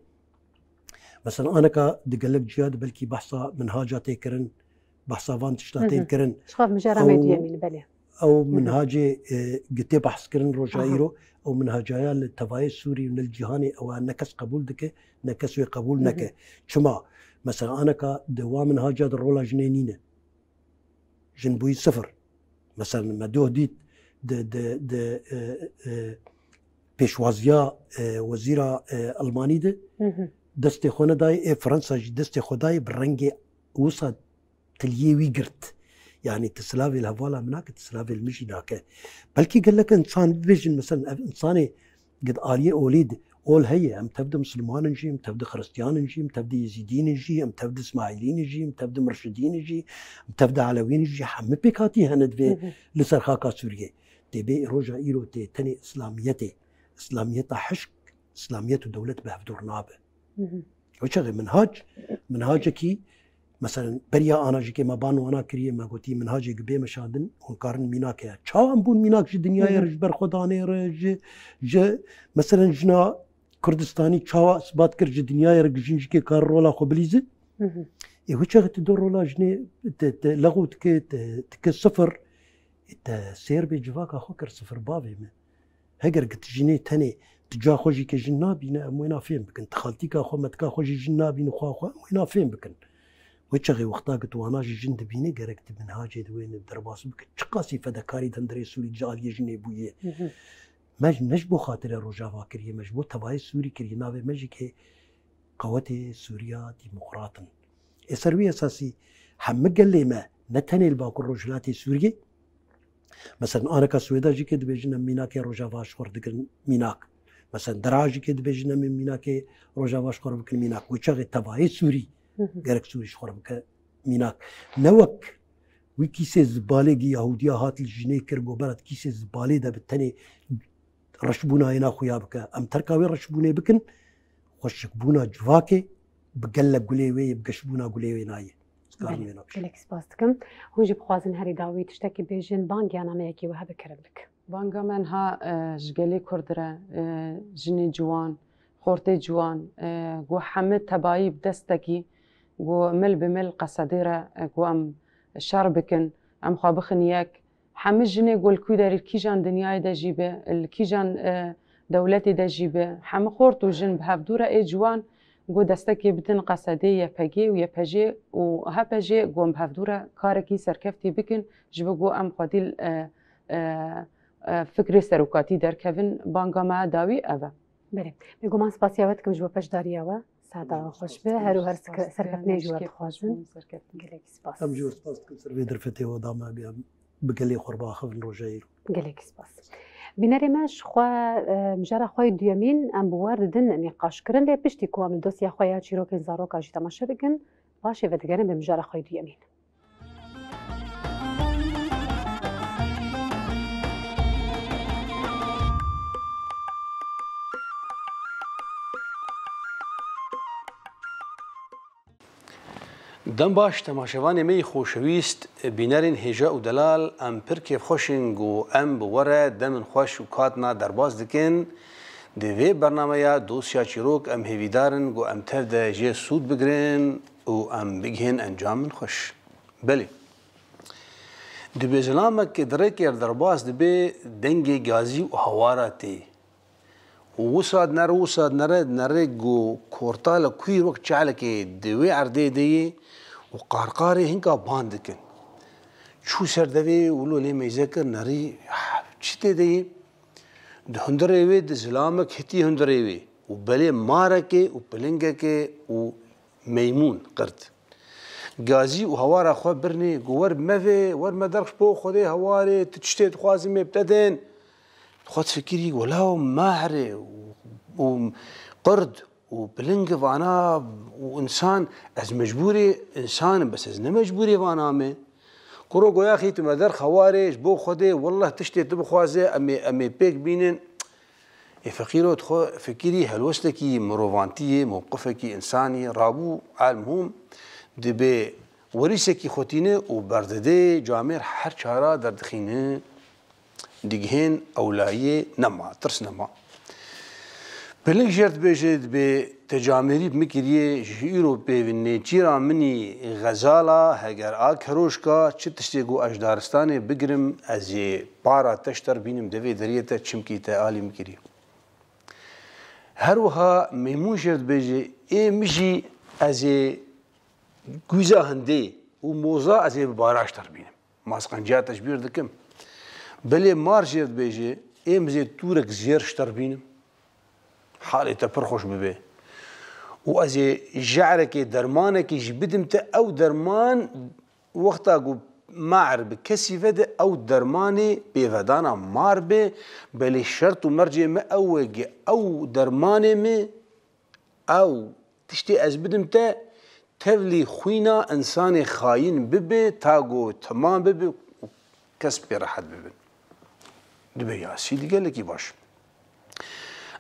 mesela aneka di gelek ciya de belkî behsa minhaca tê kirin, behsa van tişta Hı tên hı. kirin. Ji xwe mijara me Ew duyemîn, belê. Ew Hı hı. minhacê, e, gi tê behs kirin roja Aha. îro, ew minhacaya li tevayê Sûrî û ne li cîhanê ew ne kes qebûl dike, ne kes wê qebûl Hı hı. neke. Çima? Mesela aneka di wa minhaca de rola jinê nîne. Jin bûyî sifir. Mesela me doh dît di, di, di, e, e, pêşwaziya, e, wezîra, e, Elmanî de Hı hı. destê xwe nedayê, ê Fransa jî destê xwe dayê bi rengê wisa tiliyê wî girt. Yanî tu silavê li hevala min nake, tu silavê li min jî nake. Belkî gelek însan bibêjin, mesela ev însanê gid aliyê olî di ol heye, em tev di Misilmanin jî, em tev di Xiristiyanin jî, em tev di Yezîdînin jî, em tev di Îsmaîlînin jî, em tev di Mirşidînin jî, em tev di Elewînin jî, hemî pêkhatî hene divê Hı hı. li ser xaka Sûriyê. Tê bê roja îro tê tenê Îslamiyetê, Îslamiyeta hişk, Îslamiyet û dewlet bi hevdûr nabe. Hı hı. Wê çaxê minhac, minhacekî, meselen, beriya ana jî kê me ban wana kiriye, me gotî minhacê gi bê meşandin, hûn karin mînak heye. Çawa em bûn mînak ji dinyayê re, ji berxwedanê re, ji, ji, meselen, jina Kurdistanî çawa isbat kir ji dinyayê re gi jin jî kê kar rola xwe bilîze? Ê, wê çaxê tu do rola jinê, te, te lexû dike, te, dike sifir, ê, te sêr bê civaka xwe kir sifir bavê me. Heger ki tu jinê tenê tu ca xwe jî ke jin nabîne, em wêna fêm bikin. Tu xaltîka xwe, metika xwe jî jin nabîne xwe xwe, em wêna fêm bikin. Wê çaxê wexta ki tu wana jî jin dibîne, gerek tu minhacê di wê ne derbas bike. Çiqasî fedekarî di hundirê Sûrî di aliyê jinê bûye. Me ji, ne ji bo xatirê Rojava kiriye, me ji bo tevayê Sûrî kiriye. Navê me jî kê Qewetê Sûriya Demokrat in. Ê ser wî esasî hemî gelê me, ne tenê li Bakur Rojhilatê Sûriyê, Mesela, aneka Swêda jî kê dibêjin em mînakê Rojava ji xwe re digirin mînak. Mesela, Dera jî kê dibêjin em ê mînakê Rojava ji xwe re bikin mînak. Wê çaxê tevayê Sûrî gerek Sûrî ji xwe re bike mînak. Ne wek wî kîsê zibalê gi Yahudiya hat li jinê kir, got, bera di kîsê zibalê de bi tenê reşbûna yê naxuya bike. Em terka wê reşbûnê bikin, xweşikbûna civakê bi gelek gulê wê yê, bi geşbûna gulê wê nayê. Belê, gelek spas dikim. Hûn jî bixwazin herî dawî tiştekî bêjin, bang ya nameyekî we hebe kerem bik. Banga me niha, e, ji gelê Kurd re, e, jinê ciwan, xortê ciwan, e, ku hemî tebayî bi destekî, ku mil bi mil Qesedê re, e, ku em şer bikin, em xwe bixin yek, hemî jinê ku li ku derê, li kîjan dinyayê de jî be, li kîjan, e, dewletê de jî be, hemî xort û jin bi hevdû re ê ciwan ku destekê bidin Qesedê, Y P G û Y P J û H P J ku em bi hevdû re karekî serkeftî bikin, ji bo ku em xwedî, e, e, e, fikrê serokatî derkevin, banga me dawî ev e. Belê. Bêguman spasiya we dikim ji bo beşdariya we. Serda we xweş be. Her û her serkeftinê ji we dixwazin. Gelekî spas. Em jî we spas dikin ser vê derfetê we da me, bi gelê xwe re biaxivin roja îro. Gelekî spas. Bînerê me ji xwe, e, mijara xwe yê duyemîn em bi we re didin nîqaşkirin, lê piştî ku em li dosya xwe ya çîrokên zaroka jî temaşe bikin, paşê vedigerin bi mijara xwe yê duyemîn. Dem baş, temaşevanê me yî xoşewîst, bînerên hêja û delal, em pir kêfxweş in ku em bi we re demên xweş û katina derbas dikin. Di vê bernameya Dosya Çîrok em hêvîdar in ku em tev de jê sûd bigirin û em bigihên encamên xweş. Belê. Dibê zilamek di rêkê re derbas dibe, dengê gazî û hawara tê. Û wisa dinere, wisa dinere, dinere ku korta li kûyî wek çalekê di wê erdê de yê û qarqarê hinka ban dikin. Çû ser devê wilo lê meyze kir, nerî, "Ah, çi tê de yê?" Di hundirê wê de zilamek hitî hundirê wê û belê marekê û pilingekê û meymûn, qird. Gazî û hawara xwe birnê, got, "Wer mevê, wer me derx ji bo Xwedê hewarê, tu tiştê dixwazî me bi te dên." Xwe difikirî, "Wela maherê û, û qird û pilinge vana û însan, ez mecbûrê însan im, bes ez ne mecbûrê vana me." Kuro goya, "Xî tu me derx hewarê, ji bo Xwedê, wellah tiştê tu bixwaze, em ê, em ê pêk bînin." Ê feqîro, tu xwe fikirî helwestekî mirovantiyê, mewqifekî însanî rabû, elmhûm, dibê werîsekî xwe tîne û berdidê camêr her çara derdixîne, digihên ewlayiyê nema, tirs nema. Piling jêr dibêje, dibê te camêrî bi min kiriye, ji îro pê vê nêçîra min î xezala, heger a keroşka, çi tiştê ku ez ji daristanê bigirim, ez ê para te ji te re bînim, devê deriyê te, çimkî te alî min kiriye. Her wiha Meymûn jêr dibêje, ê min jî ez ê guza hindê û moza ez ê bi bara ji te re bînim. Masqenciya te ji bîr dikim. Belê mar jêr dibêje, ê min zê tûrek zêr ji te re bînim. Halê te pir xweş bibe. Û ez ê je'rekê, dermanekê jî bidim te, ew derman wexta ku mar bi kesî vede, ew dermanê pêvedana mar be, belê şert û mercê me ew e, ge ew dermanê me, ew tiştê ez bidim te, tevlî xwîna însanê xayîn bibe, ta ku temam bibe û kes pê rehet bibin. Dibe yasî di gelekî baş.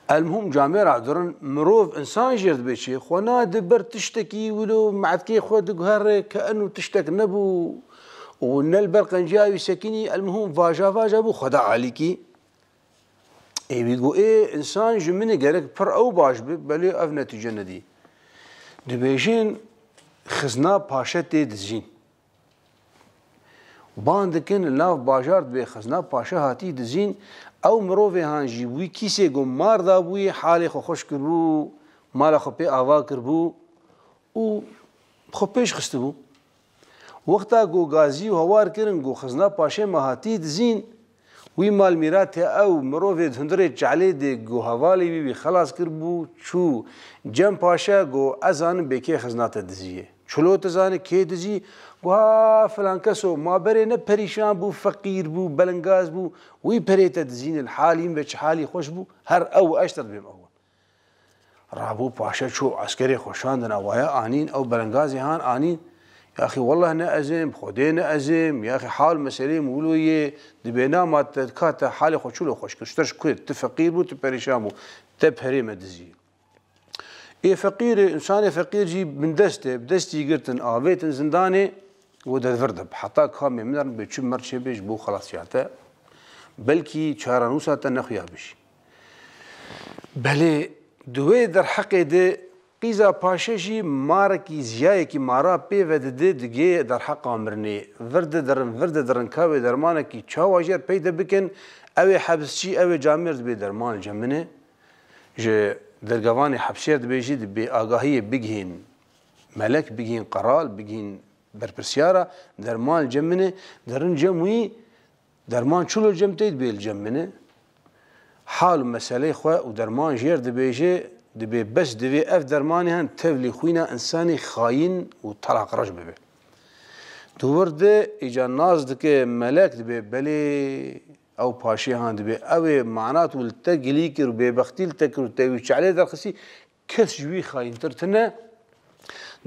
Elmuhim camêra durin mirov insan jêr dibê çi? Xwe nade ber tiştekî wilo metkê xwe diguhere ke eno tiştek nebû û ne li ber qenciya wî sekinî, elmuhim vaja vaja bû xwe da alîkî. Ê wî got, ê insan ji min e, gerek pir ew baş bi, belê ev netîce nedî. Dibêjin xizna paşe tê dizîn. Ban dikin li nav bajar dibê xizna paşe hatî dizîn, ew mirovê han jî wî kîsê ku mar dabûyê halê xwe xweş kiribû, mala xwe pê ava kiribû û xwe pêş xistibû. Wexta ku gazî û hawar kirin ku xizna paşê me hatî dizîn, wî mal mîratê ew mirovê di hundirê çelê de ku hevalê wî wî xelas kiribû, çû cem paşe ku ez zanim bê kê xizna te dizî ye. Çilo tu zanî kê dizî? Got, ha filan keso, ma berê ne perîşan bû, feqîr bû, belingaz bû, wî perê te dizîne, li halî min ve çi halî xweş bû, her ew eşter dibêm ew. Rabû paşe çû eskerê xwe şandin, ewaya anîn, ew belingazê han anîn. Yaxî wellah ne ez êm, Xwedê ne ez êm, yaxî hal meselê min wilo yê, dibê na ma te ka te halê xwe çilo xweş kir, ji te ji ku tu feqîr bû, tu perîşan bû, te perê me dizî. Ê feqîrê, însanê feqîr jî bindest e, bi destî girtin, avêtin zindanê û dervir dib. Heta kamê min re bê çi mer çêbê ji bo xelasiya te, belkî çarenûsa te nexuya bijî. Belê di wê derheqê de qîza paşe jî marekî ziyayekî mara pê ve dide, digê derheqa mirinê. Vir didirin, vir didirin, ka wê dermanekî çawa jêr peyde bikin, ew ê hebsçî, ew ê camêr dibê derman li cem min e. Ji dergevanê hepsiyê dibêjî, dibê agahiyê bigihîn melek, bigihîn qeral, bigihîn berpirsiyara, derman li cem min e, derin cem wî, derman çilo cem tê dibê li cem min e. Hal û meseleyê xwe û derman jêr dibêje, dibê bes divê ev dermanê hen tevlî xwîna însanê xayîn û telaqrej bibe. Di wir de îca nas dike melek dibê belê ew paşê han dibê ew ê manat û li te gilî kir û bêbextî li te kir û te wî çelê derxistî, kes ji wî xayîntir tune.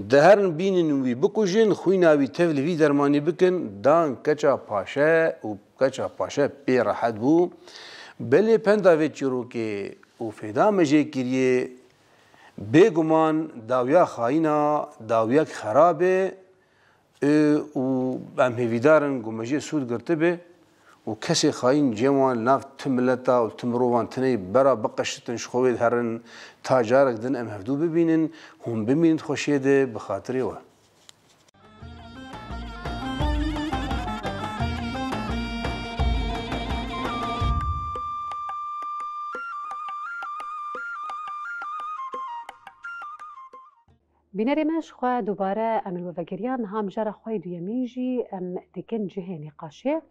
Diherin bînin wî bikujin, xwîna wî tevlî vî dermanî bikin, dan keça paşe û keça paşe pê rehet bû. Belê penda vê çîrokê û fêda me jê kiriye, bêguman dawiya xayîna, dawiyek xerab e. Ê, û em hêvîdar in ku me jê sûd girtibe û kesê xayîn cem wan li nav ti mileta û ti mirovan tineyî bera biqeşitin, ji xwe wê diherin, ta carek din em hevdû bibînin, hûn bimînin di xweşiyê de bi xatirê we. Bînerê me, ji xwe dubare em li we vegeriyan. Niha mijara xwe yê duyemîn jî em dikin cihê nîqaşê.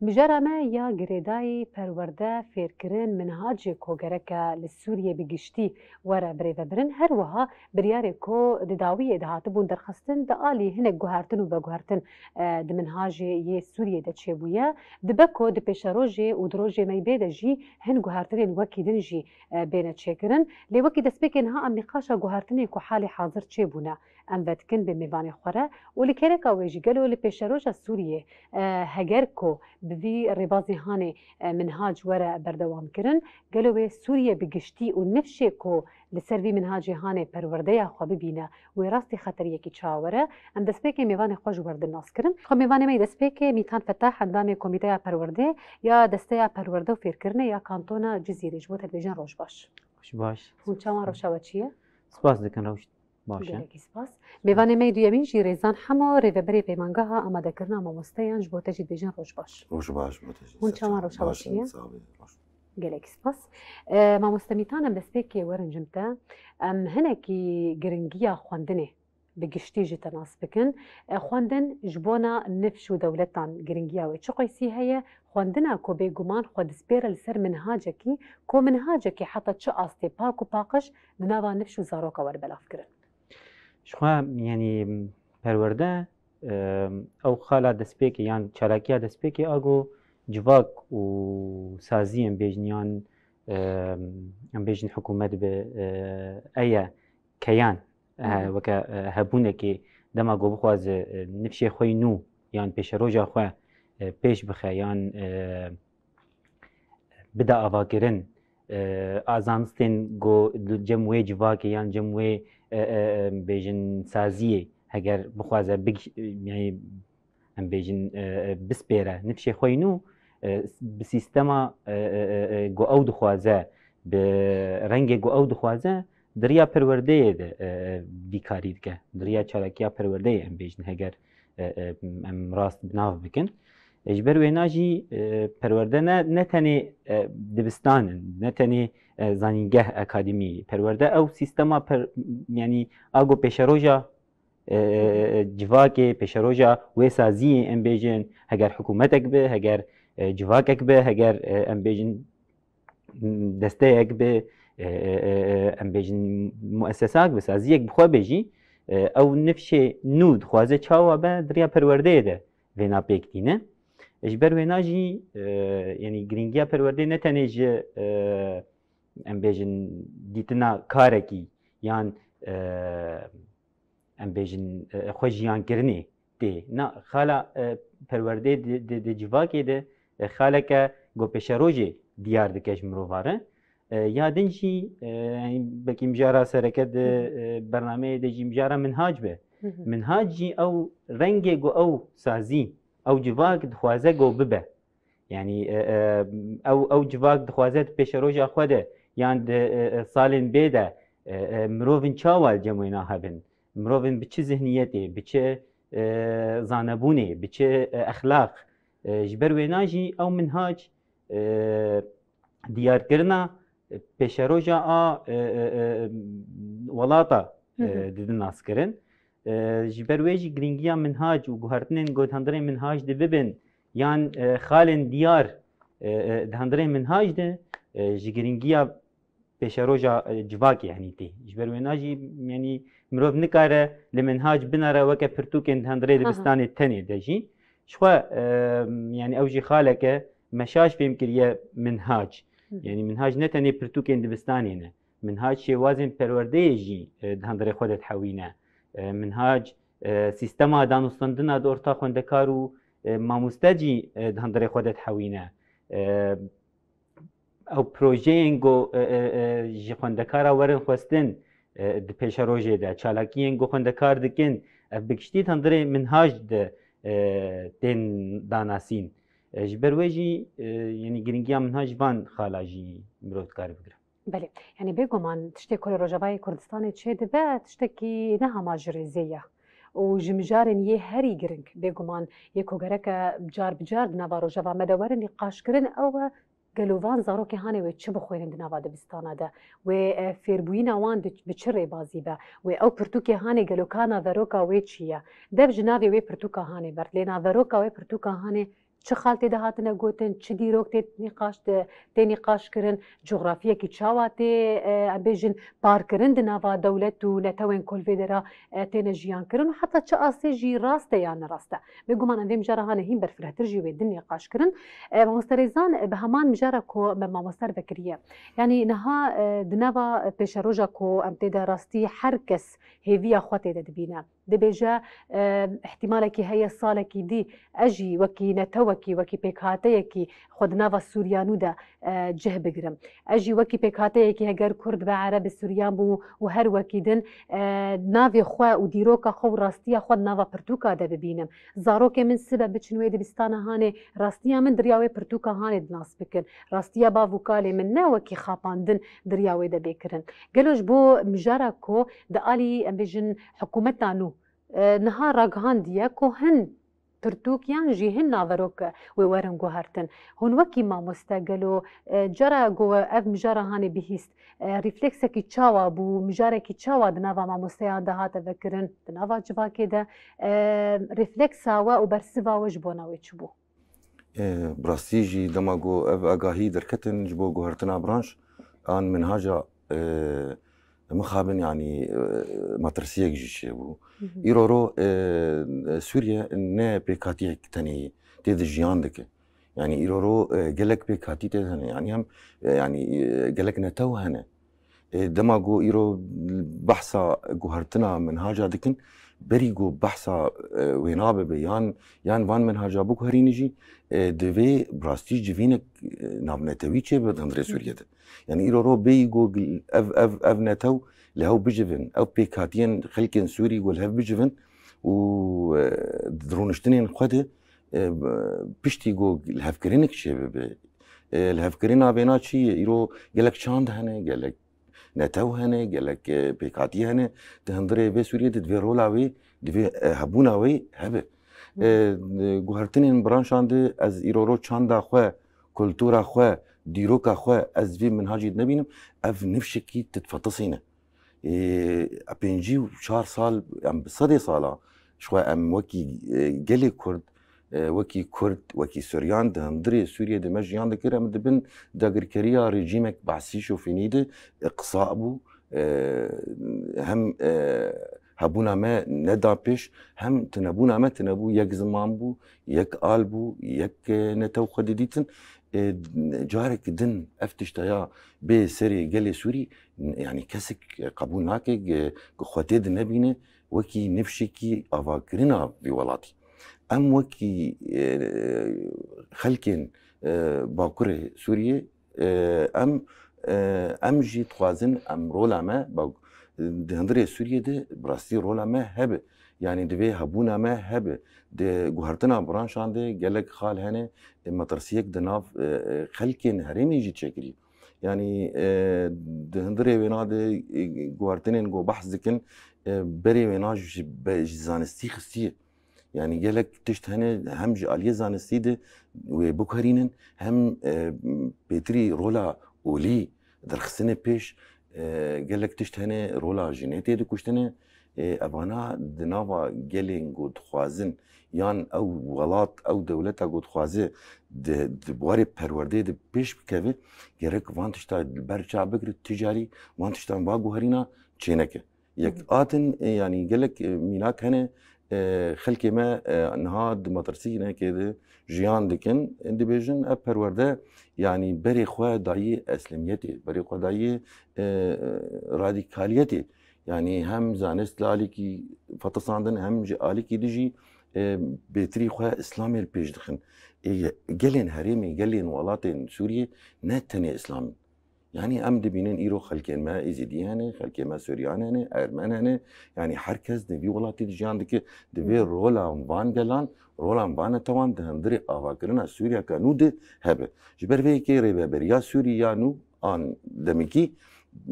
Mijara me ya girêdayî, perwerde, fêrkirin, minhacê ku gereke li Sûriyê bi giştî were birêvebirin, her wiha biryarê ku di dawiyê de hatibûn derxistin, di alî hinek guhertin û veguhertin, e, di minhacê yê Sûriyê de çêbûye. Dibe ku di pêşerojê û di rojê meybê de jî hin guhertinên wekî din jî e, bêne çêkirin. Lê wekî destpêkê niha em nîqaşa guhertinên ku halê hazir çêbûne, em vedikin bê mêvanê xwe re û li kêleka wê jî gelo li pêşeroja Sûriyê, e, heger ku bi vî rêbazê hanê, e, minhac were berdewamkirin, gelo wê Sûriye bi giştî û nifşê ku li ser vî minhacê hanê perwerdeya xwe bibîne, wê rastî xeteriyekî çawa were? Em destpêkê mêvanê xwe ji we re nas kirin. Xwe mêvanê me yê destpêkê Mîtan Fetah, endamê Komîteya Perwerdê ya Desteya Perwerde û Fêrkirinê ya Kantona Cizîrê, ji bo te dibêjin roj baş. Roj baş. Hûn çawan, rewşa we çi ye? Spas dikin, rewş baş e. Gelekî spas. Mêvanê me yê duyemîn jî Rêzan Hemo, rêveberê Peymangeha Amadekirina Mamosteyan, ji bo te jî dibêjin roj baş. Roj baş bo te jî. Hûn çawan, rewşa we çi ye? Gelekî spas. E, mamoste Mîtan, em destpêkê werin cem te. Em hinekî giringiya xwendinê bi giştî ji te nas bikin. E, xwendin ji bona nifş û dewletan giringiya wê çi qeysî heye? Xwendina ku bêguman xwe dispêre li ser minhacekî, ku minhacekî heta çi astê pak û paqij di nava nifş û zaroka were belavkirin? Ji xwe, yanî, perwerde, e, ew xala destpêkê yan çalakiya destpêkê a ku civak û saziyên bêjin yan, e, em bêjin hikûmet bi, e, eye keyan, e, weke, e, hebûnekê dema ku bixwaze, e, nifşê xwe yî nû yan pêşeroja xwe, e, pêş bixe yan, e, bide avakirin, e, a zanistên ku li cem wê civakê yan cem wê, e, e, e, bêjin saziyê heger bixwaze big-, e, yanî em bêjin, e, e, bispêre nifşê xwe yî nû, e, bi sîstema, e, e, e, e, ku ew dixwaze, bi rengê ku ew dixwaze, di riya perwerdeyê de, e, e, vî karî dike. Di riya çalakiya perwerdeyê em bêjin heger, e, e, em rast bi nav bikin. E, ji ber wêna jî, e, perwerde ne, ne tenê, e, dibistan in, ne tenê, e, zanîngeh, akademî. Perwerde ew sîstema per-, yanî a ku pêşeroja, e, e, e, civakê, pêşeroja wê saziyê em bêjin, heger hikûmetek be, heger, e, civakek be, heger, e, em bêjin desteyek be, e, e, e, e, em bêjin muessesak be, saziyek bi xwe be jî, e, ew nifşê nû dixwaze çawa be, di riya perwerdeyê de vêna pêk tîne. E, ji ber wêna jî, e, yanî girîngiya perwerdeyê ne tenê ji, e, em bêjin dîtina karekî yan, e, em bêjin, e, xwe jiyankirinê tê. Na, xala, e, perwerdeyê di, di, di civakê de, e, xaleke ku pêşerojê diyar dike ji mirova re. E, ya din jî, e, yanî belkî mijara sereke di, e, bernameyê de jî mijara minhac be. Minhac jî ew rengê ku ew sazî, ew civak dixwaze ku bibe. Yanî, e, e, ew, ew civak dixwaze di pêşeroja xwe de yan di, e, e, salên bê de, e, e, mirovin çawa li cem wêna hebin? Mirovin bi çi zihniyetê, bi çi, e, zanebûnê, bi çi, e, exlaq? E, ji ber wêna jî ew minhac, e, diyarkirina pêşeroja a, e, e, e, welata, e, didin naskirin. E, ji ber wê jî girîngiya minhac û guhertinên ku di hundirê minhac de bibin, yan, e, xalên diyar, e, e, di hundirê minhac de, e, ji girîngiya pêşeroja, e, civakê henî tê. Ji ber wêna jî, yanî mirov nikare li minhac binere weke pirtûkên di hundirê dibistanê tenê de jî. Ji xwe, e, yanî ew jî xaleke me şaş fêm kiriye minhac. Yanî minhac ne tenê pirtûkên dibistanê ne. Minhac şêwazên perwerdeyê jî, e, di hundirê xwe de dihewîne. E, minhac, e, sîstema danûstandina di orta xwendekar û, e, mamoste jî, e, di hundirê xwe de dihewîne. E, ew projeyên ku, e, e, e, ji xwendekara werin xwestin, e, di pêşerojê de, çalakiyên ku xwendekar dikin, ev bi giştî di hundirê minhac de, e, tên danasîn. E, ji ber wê jî, e, yanî girîngiya minhac van xala jî mirov dikare bigire. Belê, yanî bêguman tiştê ku li Rojavayê Kurdistanê çêdibe, tiştekî ne hema ji rêzê ye. Û ji mijarên yê herî giring, bêguman yê ku gereke car bi car di nava Rojava me de were nîqaşkirin, ew e, gelo van zarokê hanê wê çi bixwînin di nava dibistana de? Wê, e, fêrbûyîna wan di, bi çi rêbazî be? Wê ew pirtûkê hanê gelo ka naveroka wê çi ye? Dev ji navê wê pirtûka hanê bert, lê naveroka wê pirtûka hanê çi xal tê de hatine gotin, çi dîrok tê nîqaş, tê nîqaş kirin, cografiyekî çawa tê, e, em bêjin, parkirin di nava dewlet û netewên ku li vê dera, e, têne jiyan kirin û heta çi astê jî rast e yan ne rast e. Bêguman em vê mijara hanê hîn berfirehtir jî wê din nîqaş kirin. E, mamoste Rêzan, e, bi heman mijara ku me mamoste re vekiriye. Yanî niha, e, di nava pêşeroja ku em tê de rastî her kes hêviya xwe tê de dibîne. Dibêje, e, ihtimalekî heye salekî dî ez jî wekî netewekî, wekî pêkhateyekî xwe di nava Sûriya nû de, e, cih bigirim. Ez jî wekî pêkhateyekî heger Kurd be, Ereb, Suryan bû û her wekî din, e, navê xwe û dîroka xwe û rastiya xwe di nava pirtûka de bibînim. Zarokê min sibe biçin wê dibistana hanê, rastiya min di riya wê pirtûka hanê di nas bikin. Rastiya bav û kalê min ne wekî xapandin di riya wê de bê kirin. Gelo ji bo mijara ku di alî, em bêjin, hikûmeta nû, e, niha ragihandiye ku hin pirtûk yan jî hin naverok wê werin guhertin. Hûn wekî mamoste gelo, e, cara ku ev mijara hanê bihîst, e, refleksekî çawa bû, mijarekî çawa di nava mamosteyan de hate vekirin, di nava civakê de, e, refleksa we û bersiva we ji bona wê çi bû? E, bi rastî jî dema ku ev agahî derketin ji bo guhertina branş an minhaca, e, mixabin, yanî, e, metirsiyek jî çêbû. Îro ro, e, Sûriye ne pêkhatiyek tenê tê de jiyan dike. Yanî îro ro, e, gelek pêkhatî tê de hene. Yanî hem, e, yanî, e, gelek netew hene. E, dema ku îro behsa guhertina minhaca dikin, Berî ku behsa e, wêna bibe yan yan van minhaca biguherîne jî e, divê bi rastî civînek e, navnetewî çêbe di hundirê Sûriyê de. Yani îro ro bêyî ku ev, ev, ev netew li hev bicivin, ev pêkhatiyên xelkên Sûrî ku li hev bicivin û e, di rûniştinên xwe de e, piştî ku lihevkirinek çêbibe. E, lihevkirina vêna çi ye? Îro gelek çand hene, gelek netew hene, gelek e, pêkhatî hene. Di hundirê vê Sûriyê de divê rola wê, divê e, hebûna wê hebe. E, guhertinên branşan de ez îro ro çanda xwe, kultura xwe, dîroka xwe ez vî minhacî dinebînim. Ev nifşekî titfetisî ne. E, pêncî û çar sal, em bi sedê sala ji xwe em wekî e, gelê Kurd, e, wekî Kurd, wekî Suryan di hundirê Sûriyê de me jiyan dikir, em dibin dagirkeriya rejîmek Behsî şofînî de e, qisa bû. E, hem e, hebûna me neda pêş, hem tunebûna me tunebû, yek ziman bû, yek al bû, yek e, netew xwe didîtin. E, carek din ev tişta ya bê serê gelê Sûrî, yani kesek qebûl nake, ge-, ge xwe tê de nebîne wekî nifşekî avakirina vî welatî. Em wekî e, xelkên e, Bakurê Sûriyê e, em e, em jî dixwazin em rola me bak, di hundirê Sûriyê de bi rastî rola me hebe. Yani divê hebûna me hebe. Di guhertina branşan de gelek xal hene, e, metirsiyek di nav e, e, xelkên herêmê jî çêkirî. Yani e, di hundirê wêna de e, guhertinên ku behs dikin, e, berê wêna ji, be- ji zanistî xistiye. Yani gelek tişt hene hem ji aliyê zanistî de wê biguherînin, hem e, pêtirî rola olî derxistine pêş, e, gelek tişt hene rola jinê tê dikuştine. E, evana di nava gelên ku dixwazin yan ew welat, ew dewleta ku dixwaze di, di warê perwerdeyê de pêş bikeve, gerek van tişta li ber çav bigire, tu carî van tiştan va guherîna çêneke. Yek atin, e, yani gelek e, mînak hene, e, xelkê me e, niha di metirsînekê de jiyan dikin, e, dibêjin ev perwerde yani berê xwe dayî eslemiyetê, berê xwe dayî e, radikaliyetê. Yani hem zanist li alîkî fetisandin, hem ji alîkî dijî e, bêtirî xwe Îslamê li pêş dixin. E, gelên herêmê, gelên welatên Sûriyê ne tenê Îslam in. Yani em dibînin îro xelkên me Êzîdî hene, xelkê me Suryan hene, Ermen hene. Yani her kes di vî welatî de jiyan dike. Divê rola van gelan, rola van netewan di hundirê avakirina Sûriyeka nû de hebe. Ji ber vê yekê rêveberiya Sûrî ya nû an demikî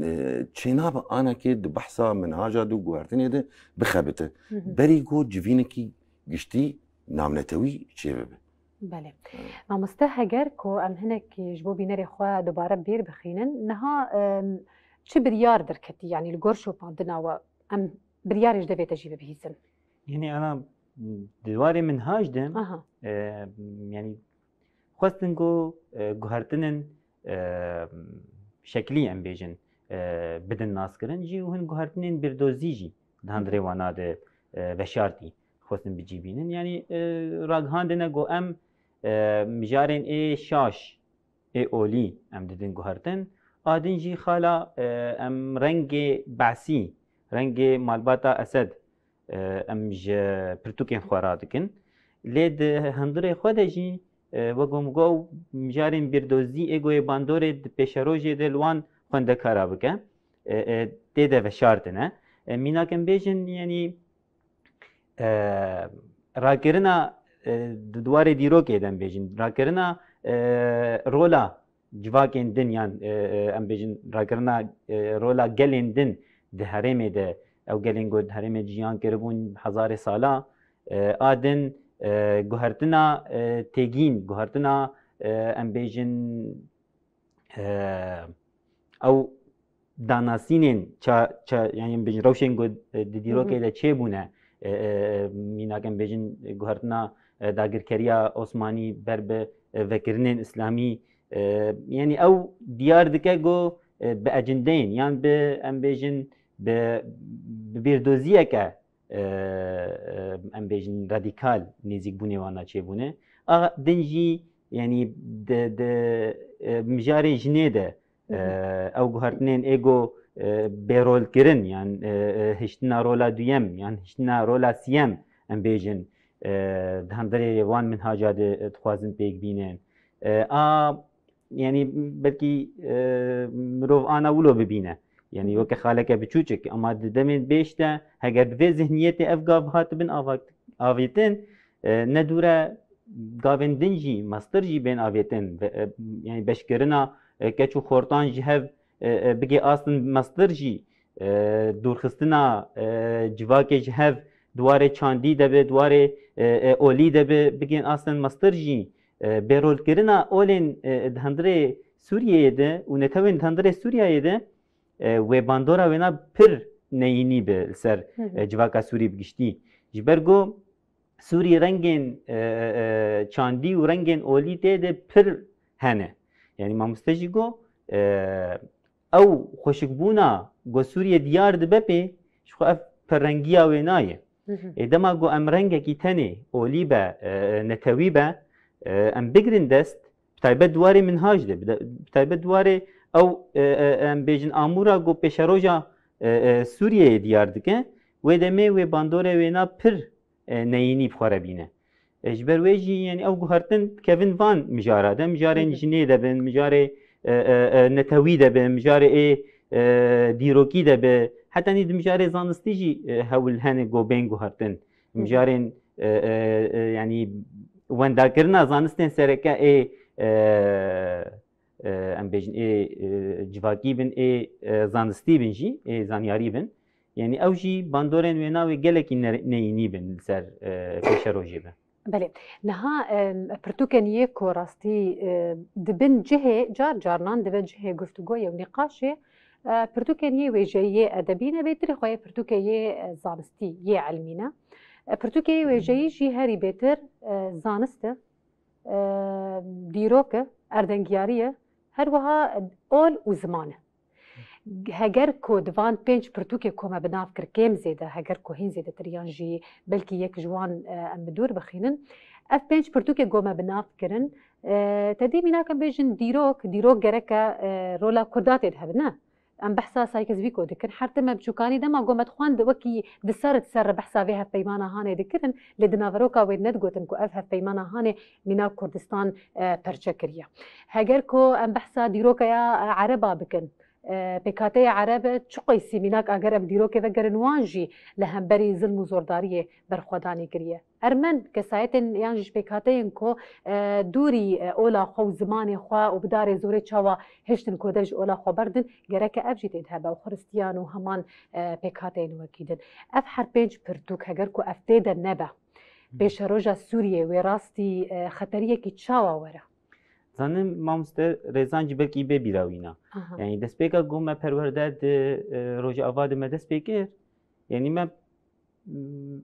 e, çênabe anekê di behsa minhaca de û guhertinê de bixebite. Berî ku civînekî giştî navnetewî çêbibe. Belê. Mamoste, heger ku em hinek ji bo bînerê xwe dubare bîr bixînin, niha em, çi biryar derketî, yanî li gor şopandina we em biryarê ji devê te jî bibihîzin? Yanî ana di warê minhaj de, Aha. e, yanî xwestin ku e, guhertinin e, şeklî em bêjin e, bidin naskirin jî û hin guhertinên bîrdozî jî di hundirê wana de e, veşartî xwestin bi cî bînin. Yanî e, ragihandine ku em e, mijarên ê şaş, ê olî em didin guhertin. A din jî xala e, em rengê Behsî, rengê malbata Esed e, em ji pirtûkên xwe radikin. Lê di hundirê xwe de jî e, wek ku min got, mijarên bîrdozî ê ku yê bandorê di pêşerojê de li wan xwendekara bike, e, e, tê de veşartine. E, mînak em bêjin, yanî e, rakirina e, di warê dîrokê de em bêjin, rakirina e, rola civakên din yan e, e, em bêjin rakirina e, rola gelên din di herêmê de, ew gelên ku di herêmê jiyan kiribûn hezarê sala, e, a din e, guhertina e, têgîn, guhertina e, em bêjin e, ew danasînên ça, ça, yanî em bêjin rewşên ku e, di dîrokê de çêbûne, e, e, mînak em bêjin guhertina e, dagirkeriya Osmanî ber bi e, vekirinên Îslamî, e, yanî ew diyar dike ku e, bi ecindeyên yan bi em bêjin bi, bi bîrdoziyeke e, e, em bêjin radîkal nêzîkbûnê wana çêbûne. A din jî yanî di, di e, mijarê jinê de e, ew guhertinên ê ku e, bêrolkirin, yan, e, e, hiştina rola duyem, yan hiştina rola siyem, em bêjin, e, di hundirê wan minhaca de, e, dixwazin pêk bînin. E, a, yanî belkî, e, mirov ana wilo bibîne. Yanî Hı hı. weke xaleke biçûçik, ama di demên pêş de heger bi vê zihniyetê ev gav hatibin ava-, avêtin, e, ne dûre gavên din jî, mestir jî bên avêtin. Ve, e, yanî beşkirina, e, keç û xortan ji hev, e, e, bigê astin mestir jî, e, dûrxistina, e, civakê ji hev di warê çandî de be, di warê, e, e, olî de be, bigên astin mestir jî, e, bêrolkirina olên, e, di hundirê Sûriyeyê de û netewên di hundirê Sûriyeyê de, e, wê bandora wêna pir neyînî be li ser, Hı hı. e, civaka Sûrî bi giştî. Ji ber ku Sûrî rengên, e, e, e, çandî û rengên olî tê de pir hene. Yanî mamoste jî got, e, ew xweşikbûna ku Sûriyê diyar dibe pê, ji xwe ev pirrengiya wê nayê. Hı hı. Ê dema ku em rengekî tenê olî be, e, netewî be, e, em bigrin dest, bi taybet di warê minhaj de, bi de-, bi taybet di warê ew, e, e, em bêjin amûra ku pêşeroja, e, e, Sûriyeyê diyar dike, wê demê wê bandorê wêna pir, e, neyînî bi xwe re bîne. E, ji ber wê jî, yanî ew guhertin dikevin van mijara de, mijarên Hı hı. jinê de bin, mijarê, e, e, e, netewî de bin, mijarê ê, e, dîrokî de bi, hetanî di mijarê zanistî jî, e, hewl hene ku bên guhertin. Hı hı. Mijarên, e, e, e, yanî wendakirina zanistên sereke ê, e, e, em bêjin ê, e, civakî bin, ê, e, zanistî bin jî, ê zanyarî bin. Yanî ew jî bandorên wê navê gelekî ne-, neyînî bin li ser, e, pêşerojê be. Belê. Niha, em, pirtûkên yê ku rastî, e, dibin cihê, car carnan dibin cihê guftûgoyê û nîqaşê, e, pirtûkên yê wêjeyî yê edebî ne, bêtirî xwe yê pirtûkê yê, e, zanistî, yê ilmî ne. E, pirtûkê yê wêjeyî jî herî bêtir, e, zanist e, e, dîrok e, erdengiyarî ye, her wiha ol û ziman e. Heger ku di van pênc pirtûkê ku me bi nav kir kêm zêde, heger ku hîn zêdetir yan jî belkî yek ji wan, e, em bi dûr bixînin. Ev pênc pirtûkê ku me bi nav kirin, e, te dî mînak em bêjin dîrok, dîrok gereke, e, rola Kurda tê de hebe, ne? Em behsa Sykes-Picot dikin. Her tim me bi çûkanî dema ku me dixwend wekî di ser di ser re behsa vê hevpeymana Hanê dikirin, lê di naveroka wê nedigotin ku ev hevpeymana Hanê mînak Kurdistan, e, perçe kiriye. Heger ku em behsa dîroka ya, e, Ereba bikin, e, pêkhateyê Ereb çi qeysî mînak, eger em dîrokê vegerin wan jî li hemberî zilm û zordariyê berxwedanê kiriye. Ermen, kesayetên yan jî ji pêkhateyên ku, e, dûrî, e, ola xwe û zimanê xwe û bi darê zorê çawa hiştin ku dev ji ola xwe berdin, gereke ev jî tê de hebe û xiristiyan û heman, e, pêkhateyên wekî din. Ev her pênc pirtûk heger ku ev tê de nebe, Hmm. pêşeroja Sûriyê wê rastî, e, xeteriyekî çawa were? Zanim mamoste Rêzan jî belkî bê bîra wîna. Aha. Yanî destpêka ku me perwerde di, e, Rojava de me dest pê kir, yanî me, m,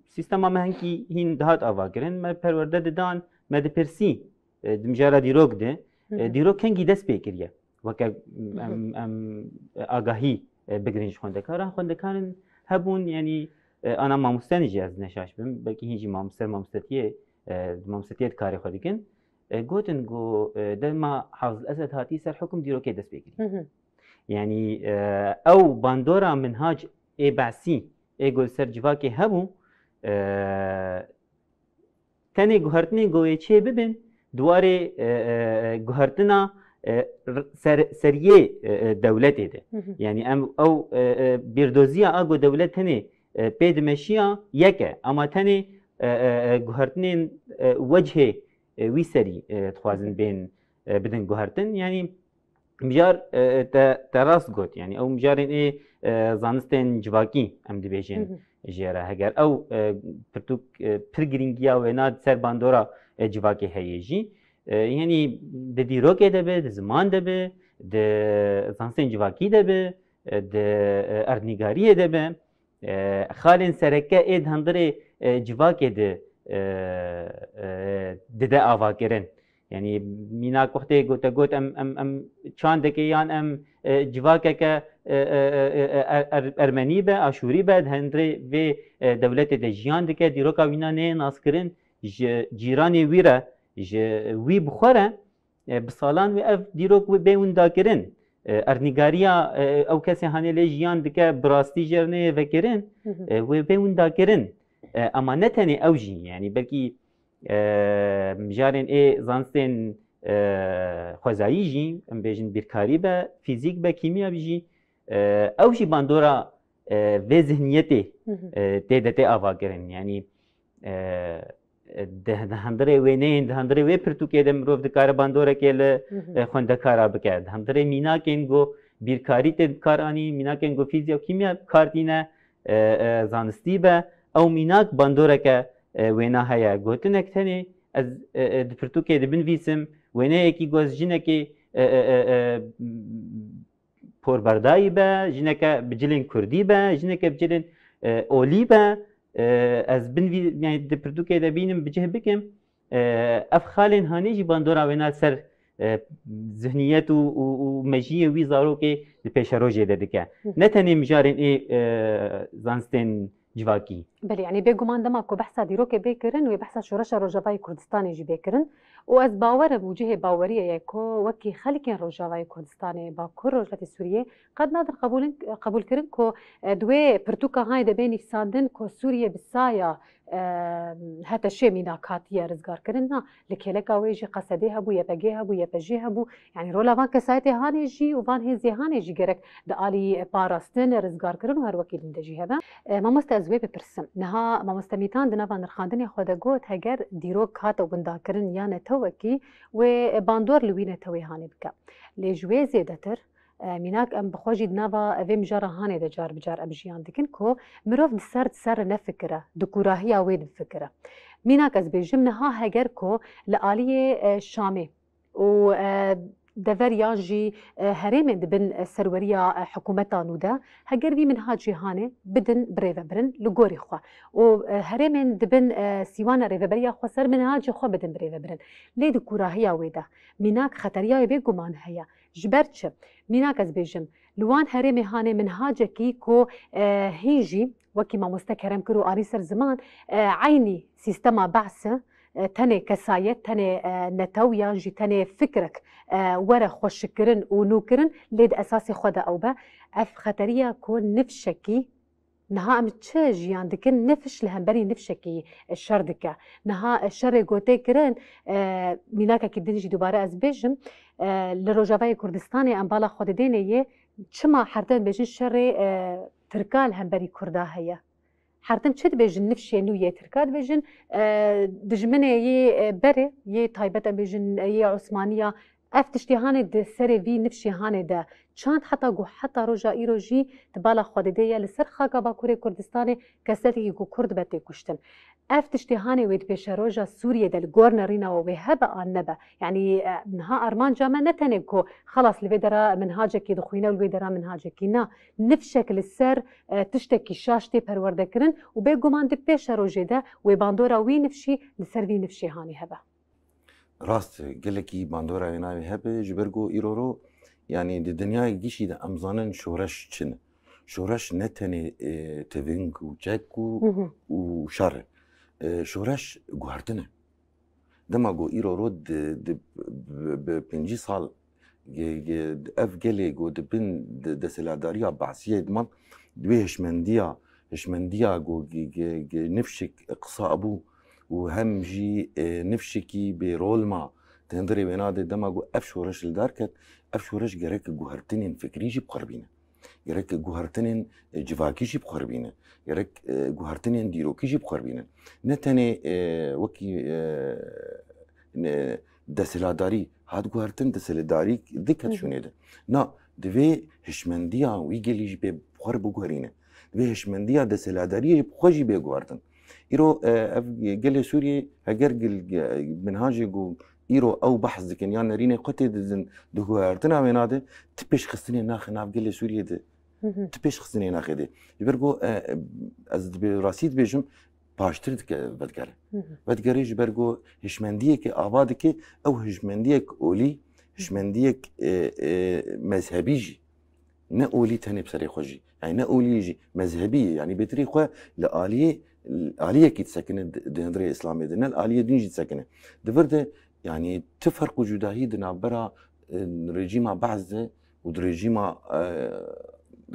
sîstema me hinkî hîn dihat avakirin, me perwerde didan, me dipirsî, e, di mijara dîrok de, Hı e, hı. dîrok kengî dest pê kiriye. Weke, m, Hı hı. em, em, e, agahî, e, bigirin ji xwendekaran. Xwendekarin hebûn, yanî, e, ana mamostenê jî ez ne şaş bim, belkî hîn jî mamoste, mamostetiyê, e, di mamostetiyê de karê xwe dikin. E, gotin ku, e, dema Hafız Esed hatî ser hukum dîrokê dest pê kiriye. Hı hı. Yanî, e, ew bandora minhac ê Be'sî ê ku li ser civakê hebû, e, tenê guhertinên ku wê çê bibin, di warê, e, e, e, guhertina, e, r-, ser-, seriyê, e, e, dewletê de. Hı hı. Yanî em ew, e, e, bîrdoziya a ku dewlet tenê, e, pê dimeşiya yek e, ama tenê, e, e, e, guhertinên, e, wechê, e, wî serî, e, dixwazin Hı hı. bên, e, bidin guhertin. Yanî mijar, e, te, te rast got. Yanî ew mijarên ê, e, zanistên civakî em dibêjin Hı hı. jê re. Heger ew, e, pirtûk, e, pir girîngiya wêna di ser bandora, e, civakê heye jî. E, yanî di dîrokê de be, di ziman de be, di zanistên civakî de be, e, di, e, erdnîgariyê de be, e, xalên sereke ê di hundirê, e, civakê de, e, e, dide avakirin. Yanî mînak wextê ku te got em, em, em çandekê yan em, e, civakeke, e, e, e, e, er-, er-, ermenî be, aşûrî be, di hundirê vê, e, dewletê de jiyan dike, dîroka wîna neyê naskirin, ji cîranê wî re, ji wî bi xwe re, e, bi salan wê ev dîrok wê bê windakirin. E, erdnîgariya, e, ew kesê hanê lê jiyan dike bi rastî jê re neyê vekirin, Hı hı. e, wê bê winda kirin. E, ama ne tenê ew jî, yanî belkî, e, mijarên ê zanistên, e, xwezayî jî, em bêjin bîrkarî be, fîzîk be, kîmya be jî, e, ew jî bandora, e, vê zihniyetê, Hı hı. e, tê de tê avakirin. Yanî, e, di, di hundirê wêneyên, di hundirê wê pirtûkê de mirov dikare bandorekê li, Hı hı. e, xwendekara bike. Di hundirê mînakên ku bîrkarî tê bi kar anî, mînakên ku fîzya û kîmya bi kar tîne, e, e, zanistî be, ew mînak bandoreke, e, wêna heye. Gotinek tenê ez, e, e, di pirtûkê de binivîsim, wêneyekî ku ez jinekê, e, e, e, e, porberdayî be, jineke bi cilên kurdî be, jineke bi cilên, e, olî be, e, ez binivî-, yanî di pirtûkê de bînim, bi cih bikim, e, ev xalên hanê jî bandora wêna ser, e, zihniyet û, û, û mejiyê wî zarokê di pêşerojê de dike. Hı. Ne tenê mijarên ê, e, zanistên civakî. Belê, yanî bêguman dema ku behsa dîrokê bê kirin, wê behsa şoreşa Rojavayê Kurdistanê jî bê kirin. Û ez bawer im û cihê baweriyê ye ku wekî xelkên Rojavayê Kurdistanê, Bakur, Rojhilatê Sûriyê qet nadin qebûlin-, qebûlkirin ku, e, di wê pirtûka hanê de bê nivîsandin ku Sûriye bi saya, e, HTŞê mînak hatiye rizgarkirin. Na, li kêleka wê jî Qesedê hebû, YPGê hebû, YPJê hebû. Yanî rola van kesayetê hanê jî û van hêzê hanê jî gerek di alî parastin, rizgarkirin û her wekî din de jî hebe. E, mamoste, ez wê bipirsim. Niha mamoste Mîtan di nava nirxandinê xwe de got, heger dîrok hate windakirin ya netewekî, wê bandor li wî netewê hanê bike. Lê ji wê zêdetir, e, mînak em bi xwe jî di nava vê mijara hanê de car bi car em jiyan dikin ku mirov di ser, di ser re nefikire, di kûrahiya wê difikire. Mînak ez bêjim, niha heger ku li aliyê, e, Şamê û, e, dever yan jî, e, herêmên di bin, e, serweriya, e, hikûmeta nû de, heger vî minhacê hanê bidin birêvebirin li gorî xwe û, e, herêmên di bin, e, sîwana rêveberiya xweser minhacê xwe bidin birêvebirin. Lê di kûrahiya wê de mînak xeteriya wê bêguman heye. Ji ber çi? Mînak ez bêjim, li wan herêmê hanê minhacekî ku, e, hîn jî wekî mamoste kerem kir û anî ser ziman, e, eynî sîstema Be'sê, e, tenê kesayet, tenê, e, netew yan jî tenê fikrek, e, were xweşikkirin û nûkirin, lê di esasê xwe de ew be. Ev xeteriya ku nifşekî, niha em çi jiyan dikin, nifş li hemberî nifşekî, e, şer dike. Niha, e, şerê ku tê kirin, e, mînakekî din jî dubare ez bêjim, e, li Rojavayê Kurdistanê em bala xwe didênê yê, çima her dem bêjin şerê, e, Tirka li hemberî Kurda heye? Her tim çi dibêjin nifşê nû yê Tirka? Dibêjin, e, dijminê yê, e, berê, yê taybet em bêjin, e, yê Osmaniya. Ev tiştê hanê di serê vî nifşê hanê de çand heta ku heta roja îro jî di bala xwe didê ye li ser xaka Bakurê Kurdistanê kesekî ku Kurd be tê kuştin. Ev tiştê hanê wê di pêşeroja Sûriyê de li gor nerîna we wê hebe an nebe. Yanî, e, niha armanca me ne tenê ku xelas li vê dera minhacekî dixwîne û li vê dera minhacekî na. Nifşek li ser, e, tiştekî şaş tê perwerdekirin û bêguman di pêşerojê de wê bandora wî nifşî li ser vî nifşê hanê hebe. Rast, gelekî bandora wê navê hebe, ji ber ku îro ro, yanî di dinyayê gişî de em zanin şoreş çi ne. Şoreş ne tenê, e, teving û çek û, Hı hı. û şer e. E, şoreş guhertin e. Dema ku îro ro di, di, bi, bi pêncî sal ge-, ge-, ev gelê ku di bin de-, desthilatdariya Be'siyê diman, di wê hişmendiya, hişmendiya ku ge-, ge-, ge-, nifşek qisa bû û hem jî, e, nifşekî bê rol ma di hundirê wêna de dema ku ev şoreş li dar ket, ev şoreş gerek guhertinên fikrî jî bi xwe re bîne. Gerek guhertinên, e, civakî jî bi xwe re bîne. Gerek, e, guhertinên dîrokî jî bi xwe re bîne. Ne tenê, e, wekî, e, ne, desthilatdarî hat guhertin, desthilatdarî diket Hı hı. şûnê de. Na, divê hişmendiya wî gelî jî pê bi xwe re biguherîne. Divê hişmendiya desthilatdariyê jî bi xwe jî bê guhertin. Îro, e, ev gelê Sûriyê heger gil, e, minhacê ku îro ew behs dikin, yan nerînê xwe tê didin, di guhertina wêna de, ti pêşxistinê naxe nav gelê Sûriyê de. Hı hı. Ti pêşxistinê naxe de. Ji ber ku, e, e, ez dibê rastî dibêjim, paştir dike vedigere. Hı hı. Vedigere ji ber ku hişmendiyeke ava dike, ew hişmendiyek olî, hişmendiyek, e, e, mezhebî jî. Ne olî tenê bi serê xwe jî. Yani ne olî jî mezhebî ye. Yani bêtirî xwe li aliyê, aliyekî disekine di, di hundirê Îslamê de. Ne li aliyê din jî disekine. Di vir de yani ti ferq û cudahî di navbera, e, rejîma Be'sê de û di rejîma, e,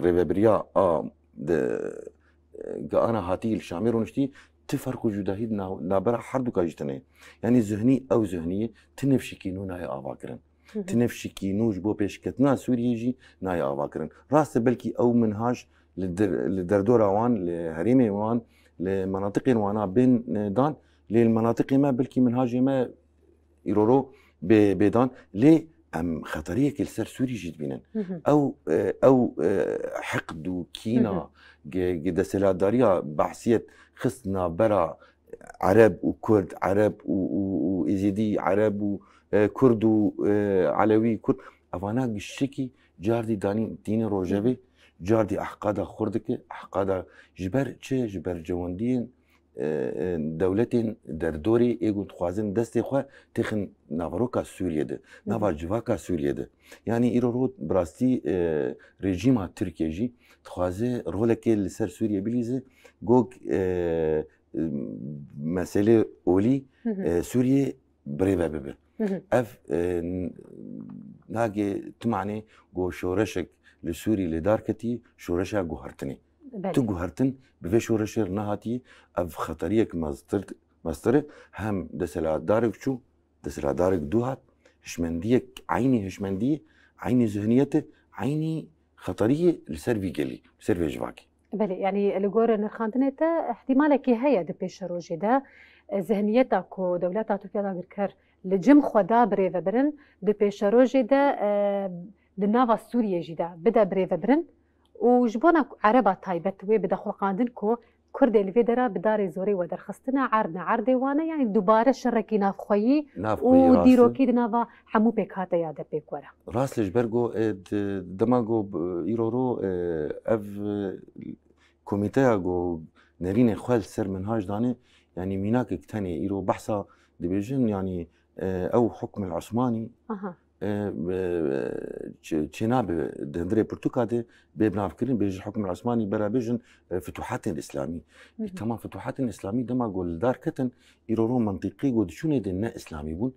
rêvebiriya a di, e, Geana hatî li Şamê rûniştî, ti ferq û cudahî di nav-, navbera herduka jî tune ye. Yanî zihnî ew zihnî ye, ti nifşikî nû nayê ava kirin. Ti nifşikî nû ji bo pêşketina Sûriyê jî nayê ava kirin. Rast e, belkî ew minhaj li der-, li derdora wan, li herêmê wan, li menatiqên wana bên, e, dan, lê li menatiqê me belkî minhajê me îroro bê, bêdan, lê em xeteriyekê li ser Sûrî jî dibînin. Ew, e, ew, e, hiqd û kîna ge-, ge-, desthilatdariya behsiyet xist navbera Ereb û Kurd, Ereb û, û, û Êzîdî, Ereb û, e, Kurd û, e, Elewî, Kurd. Evana giştikî cardî danî tîne rojevê, cardî ehqada xurt dike, ehqada ji ber çi? Ji ber cewendiyên, e, e, dewletên derdorê ê ku dixwazin destê xwe têxin naveroka Sûriyê de, nava civaka Sûriyê de. Yanî îro rot bi rastî, e, rejîma Tirkiye jî dixwaze rolekê li ser Sûriyê bilîze, got, e, e, meselê olî, e, Sûriyê birêve bibe. Ev, e, n-, nagê tu manê ku şoreşek li Sûrî li dar ketî, şoreşa guhertinê. Belê. Tu guhertin bi vê şoreşê re nehatiye, ev xeteriyek meztir, meztir e. Hem desthilatdarek çû, desthilatdarek dû hat, hişmendiyek, eynî hişmendiyê, eynî zihniyetê, eynî xeteriyê li ser vî gelî, li ser vê civakê. Belê, yanî li gor nirxandinê te ihtimalekî heye di pêşerojê de, e, zihniyeta ku dewleta Tirkiye dagirker li cem xwe da birêvebirin, di pêşerojê de, e, di nava Sûriyê jî de bide birêvebirin û ji bona ku Ereba taybet wê bide xulqandin ku Kurdê li vê dera bi darê zorê we derxistine, erd ne erdê wan e, yanî dubare şerekî navxweyî Navxweyî û rast e. dîrokî di nava hemû pêkhateya de pêk were. Rast e, ji ber ku, e, di-, dema ku, e, îro ro, e, ev, e, komîteya ku nerînê xwe li ser minhaj danê, yanî mînakek tenê îro behsa dibêjin, yanî, e, ew hukmil Osmanî, Aha. e, e, çê-, çênabe di hundirê pirtûka de bê binavkirin, bêjin hukmil Osmanî bera bêjin, e, fituhatên Îslamî. E, Hı hı. Tamam, fituhatên Îslamî dema ku li dar ketin, îro ro mentiqê ku diçûnê de ne Îslamî bûn,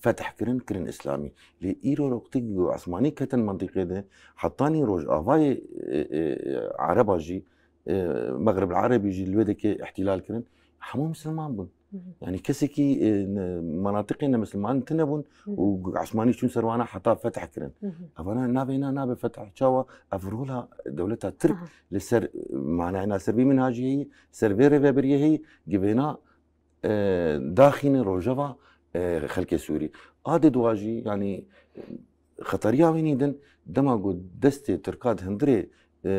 fetih kirin, kirin Îslamî. Lê îro ro wextê ku Osmanî ketin mentiqê de, hetanî Rojavayê, e, e, Ereba jî, e, Mexrib el Erebî jî li wê dekê îhtîlal kirin, hemû misilman bûn. Hı hı. Yanî kesekî, e, ne-, menatiqê nemisilman tune bûn Hı hı. û Osmanî çûn ser wana heta fetih kirin. Hı hı. Evana navê na nabe fetih. Çawa? Ev rola dewleta Tirk Aha. li ser, e, manayê na ser vî minhacî heyî, ser vê rêvebiriyê heyî, givêna, e, daxîne rojeva, e, xelkê Sûrî. A di dua jî, yanî, xeteriya wî nî din, dema ku destê Tirka di hundirê, e,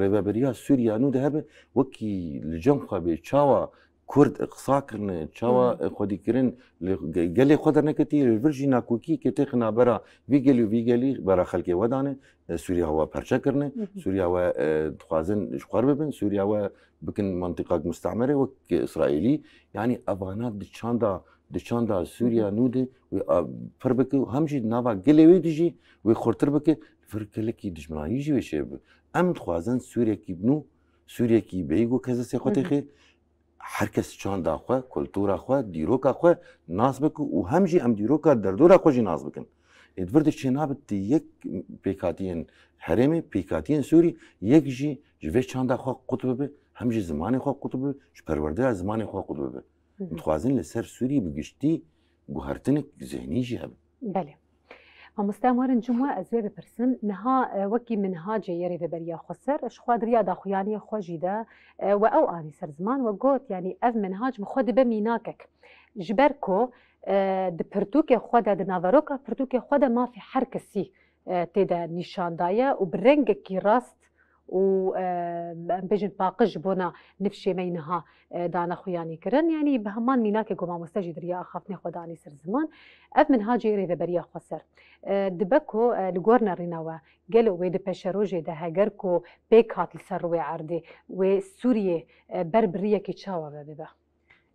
rêveberiya Sûriya nû de hebe, wekî li cem xwe bê, çawa Kurd iqsa kirine, çawa, Hmm. e, xwedî kirin, li ge-, gelê xwe derneketî, li vir jî nakokî ke têxine bera vî gelî û vî gelî bera xelkê we dane, e, Sûriya we perçe kirine, Hı hı. Sûriya we, e, dixwazin ji xwe re bibin, Sûriya we bikin mentiqak mustemerê wek Îsraîlî. Yanî evana di çanda, di çanda Sûriya Hı hı. nû de wê a, pir bike û hem jî di nava gelê wê de jî wê xurtir bike, vir gelekî dijminayî jî wê çêbibe. Em dixwazin Sûriyekî nû, Sûriyekî bêyî ku kes destê xwe Hı hı. têxê, her kes çanda xwe, kultura xwe, dîroka xwe nas bike û hem jî em dîroka derdora xwe jî nas bikin. Ê di vir de çênabe ti yek pêkhatiyên herêmê, pêkhatiyên Sûrî, yek jî ji vê çanda xwe qut bibe, hem jî zimanê xwe qut bibe, ji perwerdeya zimanê xwe qut bibe. Hı hı. Dixwazin li ser Sûrî bi giştî guhertinek zihnî jî hebe. Belê. Mamoste, em werin cim we, ez wê bipirsim. Niha, e, wekî minhacê yê Rêveberiya Xweser, ji xwe di riya daxuyaniyê xwe jî de, e, we ew anî ser ziman, we got, yanî ev minhac bi xwe dibe mînakek. Ji ber ku, e, di pirtûkê xwe de, di naveroka pirtûkê xwe de mafê her kesî, e, tê de nîşan daye û bi rengekî rast û, e, em bêjin paqij ji bona nifşê me yî niha, e, dane xuyanî kirin. Yanî bi heman mînakê ku mamoste jî di riya axaftinê xwe de anî ser ziman, ev minhacê Rêveberiya Xweser. E, dibe ku, e, li gor nerîna we, gelo wê di pêşerojê de heger ku pêk hat li ser rûyê erdê, wê Sûriyê, e, ber bi riyekê çawa ve bibe?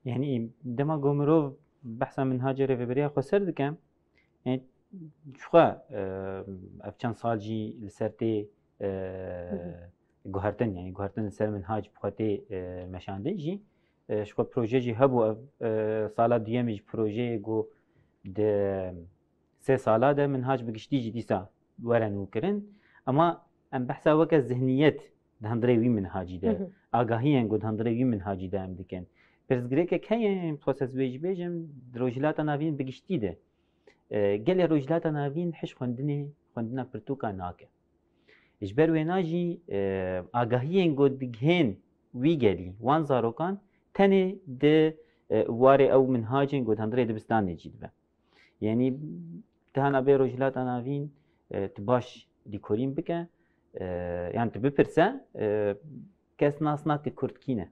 Yanî dema ku mirov behsa minhacê Rêveberiya Xweser dike, yanî ji xwe, e, ev çend sal jî li ser tê, e, Hı hı. guhertin, yanî guhertin li ser minhac bi xwe tê, e, meşandin jî. E, ji xwe proje jî hebû ev, e, sala duyemê jî projeyê ku di sê sala de minhac bi giştî jî dîsa were nûkirin. Ama em behsa weke zihniyet di hundirê wî minhacî de, agahiyên ku di hundirê wî minhacî de em dikin. Pirsgirêkek heye, em dixwest ez wê jî bêjim, di Rojhilata Navîn bi giştî de, e, gelê Rojhilata Navîn hişk xwendinê, xwendina pirtûka nake. Ji ber wêna jî, e, agahiyên ku digihên wî gelî, wan zarokan, tenê di, e, warê ew minhacên ku di hundirê dibistanê jî dibe. Yanî, tu hana bê Rojhilata Navîn, e, tu baş lîkorîn bike, e, yan tu bipirse, e, kes nas nake Kurd kî ne.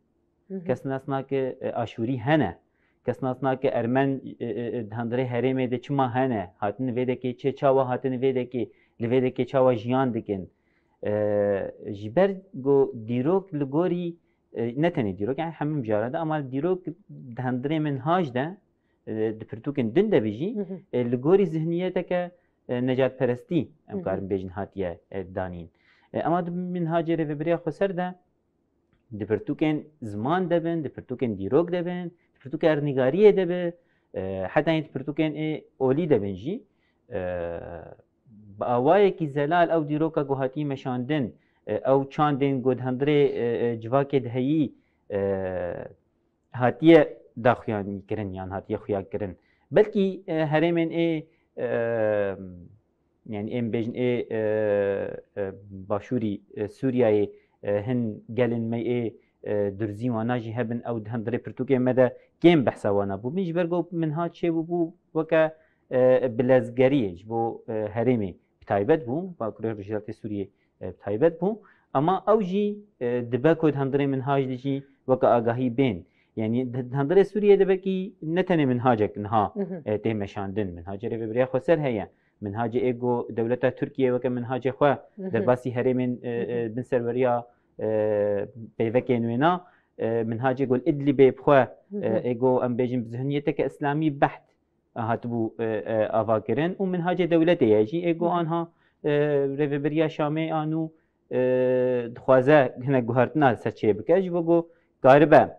Kes nas nake, e, Aşûrî hene. Kes nas nake Ermen, e, e, e, di hundirê herêmê de çima hene. Hatin vê dekê çê, çawa hatin vê dekê, li vê dekê çawa jiyan dikin. E, ji ber ku dîrok li gorî, e, ne tenê dîrok, yani hemû mijara de, ama dîrok di hundirê minhac de, e, di pirtûkên din de be jî, e, li gorî zihniyeteke, e, necatperestî, em karin bêjin, hatiye, e, danîn. E, ama di minhacê rêvebiriya xweser de, di pirtûkên ziman de bin, di pirtûkên dîrok de bin, di pirtûkê erdnîgariyê de be, e, heta yên di pirtûkên ê olî de bin jî, e, bi awayekî zelal ew dîroka ku hatî meşandin, e, ew çandên ku di hundirê, e, e, civakê de heyî, e, hatiye daxuyanîkirin yan hatiye xuyakirin. Belkî, e, herêmên ê, e, yanî êm bêjin ê, e, e, başûrî, e, Sûriyeyê, e, hin gelên me ê, e, Durzî wana jî hebin, ew di hundirê pirtûkê me de kêm behsa wana bûbin. Ji ber ku minhac çêbûbû weke, e, bilezgeriyê ji bo, e, herêmê bi taybet bû, Bakurê Rojhilatê Sûriyê, e, bi taybet bû. Ama ew jî, e, dibe ku di hundirê minhac de jî weke agahî bên. Yanî di, di hundirê Sûriyê de belkî ne tenê minhacek niha, e, tê meşandin. Minhacê Rêvebiriya Xweser heye. Minhacê ê ku dewleta Tirkiye weke minhacê xwe derbasî herêmên, e, e, bin serweriya, e, peyvekên wêna, e, minhacê ku li Idlibê bi xwe, e, ê ku em bêjin bi zihniyeteke îslamî beht hatibû, e, e, avakirin û minhacê dewletê ye jî, ê ku anha, e, rêvebiriya Şamê a nû, e, dixwaze hinek guhertina li ser çêbike, ji bo ku karibe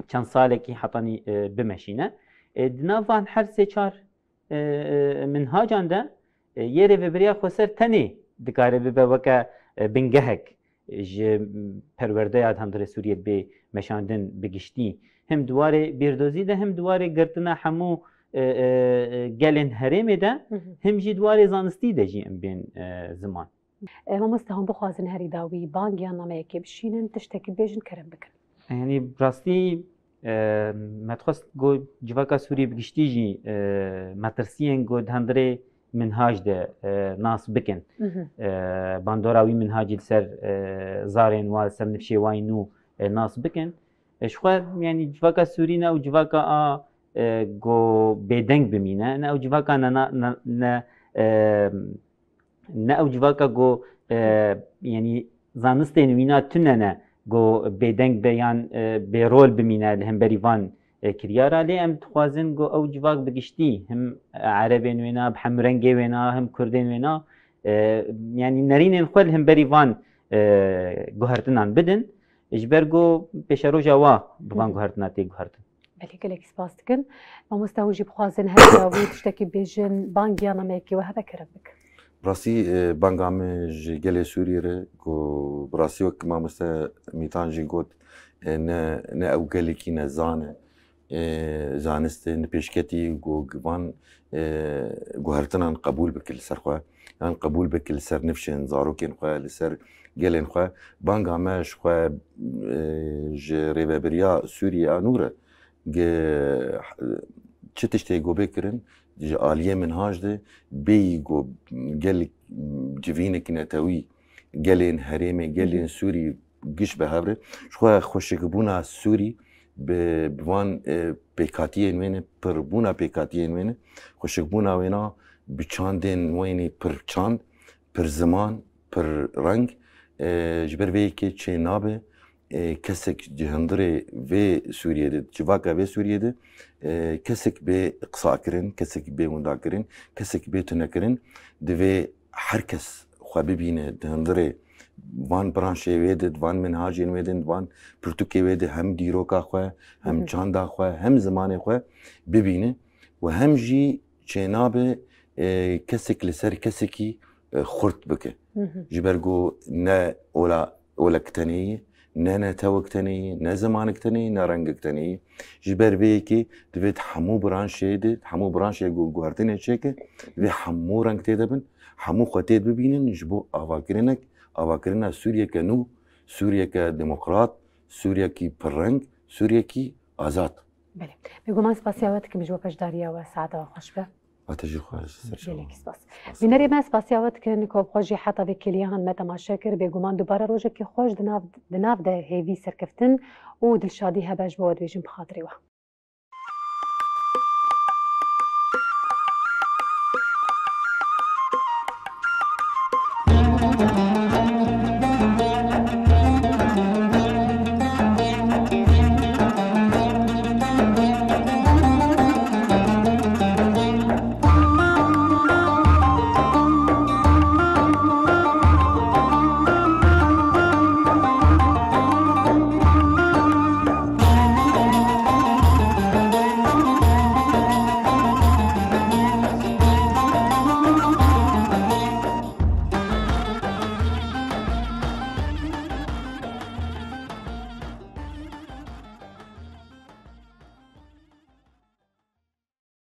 çend salekî hetanî, e, bimeşîne. E, di nav van her sê çar, e, e, minhacan de, e, yê rêvebiriya xweser tenê dikare bibe weke, e, bingehek ji perwerdeya di hundirê Sûriyê bê meşandin bi giştî. Him di warê bîrdozî de, him di warê girtina hemû, e, e, e, gelên herêmê de, him jî di warê zanistî de jî em bên, e, ziman. E, mamoste, hûn bixwazin herî dawî bang yan nameyekê bişînin, tiştekî bêjin, kerem bikin. Yanî, bi rastî, e, me dixwest ku civaka Sûrî bi giştî jî, e, metirsiyên ku di hundirê minhac de, e, nas bikin. E, bandora wî minhacî li ser, e, zarên wa, li ser nifşê wa yî nû, e, nas bikin. E, ji xwe, yanî, civaka Sûrî ne ew civaka a, e, ku bêdeng bimîne, ne ew civaka ne, ne, ne, ne, e, ne ew civaka ku, e, yanî, zanistên wîna tune ne ku bêdeng be yan, e, bêrol bimîne li hemberî van, e, kiryara. Lê em dixwazin ku ew civak bi giştî him Erebên wêna, bi hemû rengê wêna, him Kurdên wêna, e, yanî nerînên xwe li hemberî van, e, guhertinan bidin. Ji ber ku pêşeroja wa bi van guhertina tê guhertin. Belê, gelekî spas dikin. Mamoste, hûn jî bixwazin her dawî tiştekî bêjin, bang ya nameyekê we hebe, kerem bikin. Bi rastî, e, banga min ji gelê Sûriyê re, ku bi rastî wek mamoste Mîtan jî got, e, ne, ne ew gelekî nezan e, e, zanist e, ne pêşketî ku van, e, guhertinan qebûl bike li ser xwe, yan qebûl bike li ser nifşên zarokên xwe, li ser gelên xwe. Banga me ji xwe, e, ji rêvebiriya Sûriyê a nû re, Ge-, çi tiştê ku bê kirin, ji aliyê minhaj de bêyî ku gelek civînek netewî, gelên herêmê, gelên Sûrî giş bi hev re. Ji xwe xweşikbûna Sûrî bi, bi van, e, pêkhatiyên wê ne, pirbûna pêkhatiyên wê ne, xweşikbûna wêna bi çandên wê ne, pir çand, pir ziman, pir reng, e, ji ber vê yekê çê nabe, e, kesek di hundirê vê Sûriyê de, civaka vê Sûriyê de, e, kesek bê qisakirin, kesek bê windakirin, kesek bê tunekirin, divê her kes xwe bibîne di hundirê van branşê wê de, di van minhacên wê de, di van pirtûkê wê de hem dîroka xwe, hem çanda xwe, hem zimanê xwe bibîne û hem jî çênabe, e, kesek li ser kesekî, e, xurt bike. Ji ber ku ne ola, olek tenê ye, ne netewek tenê ye, ne zimanek tenê ye, ne rengek tenê ye. Ji ber vê yekê divê di hemû branşê de, di hemû branşê ku guhertinê çêke, divê hemû reng tê de bin, hemû xwe tê de bibînin ji bo avakirinek, avakirina Sûriyeke nû, Sûriyeke demokrat, Sûriyekî pirreng, Sûriyekî azad. Belê. Bêguman spasiya we dikim ji bo beşdariya we, saeta we xweş be. Hate jî xweş, ser şewa. Gelekî spas. Bînerê me spasiya we dikin ku bi xwe jî heta vê kêliya han me temaşe kir. Bêguman dubare rojekî xweş di nav, di nav de hêvî serkeftin û dilşadî hebe ji bo we dibêjin bi xatirê we.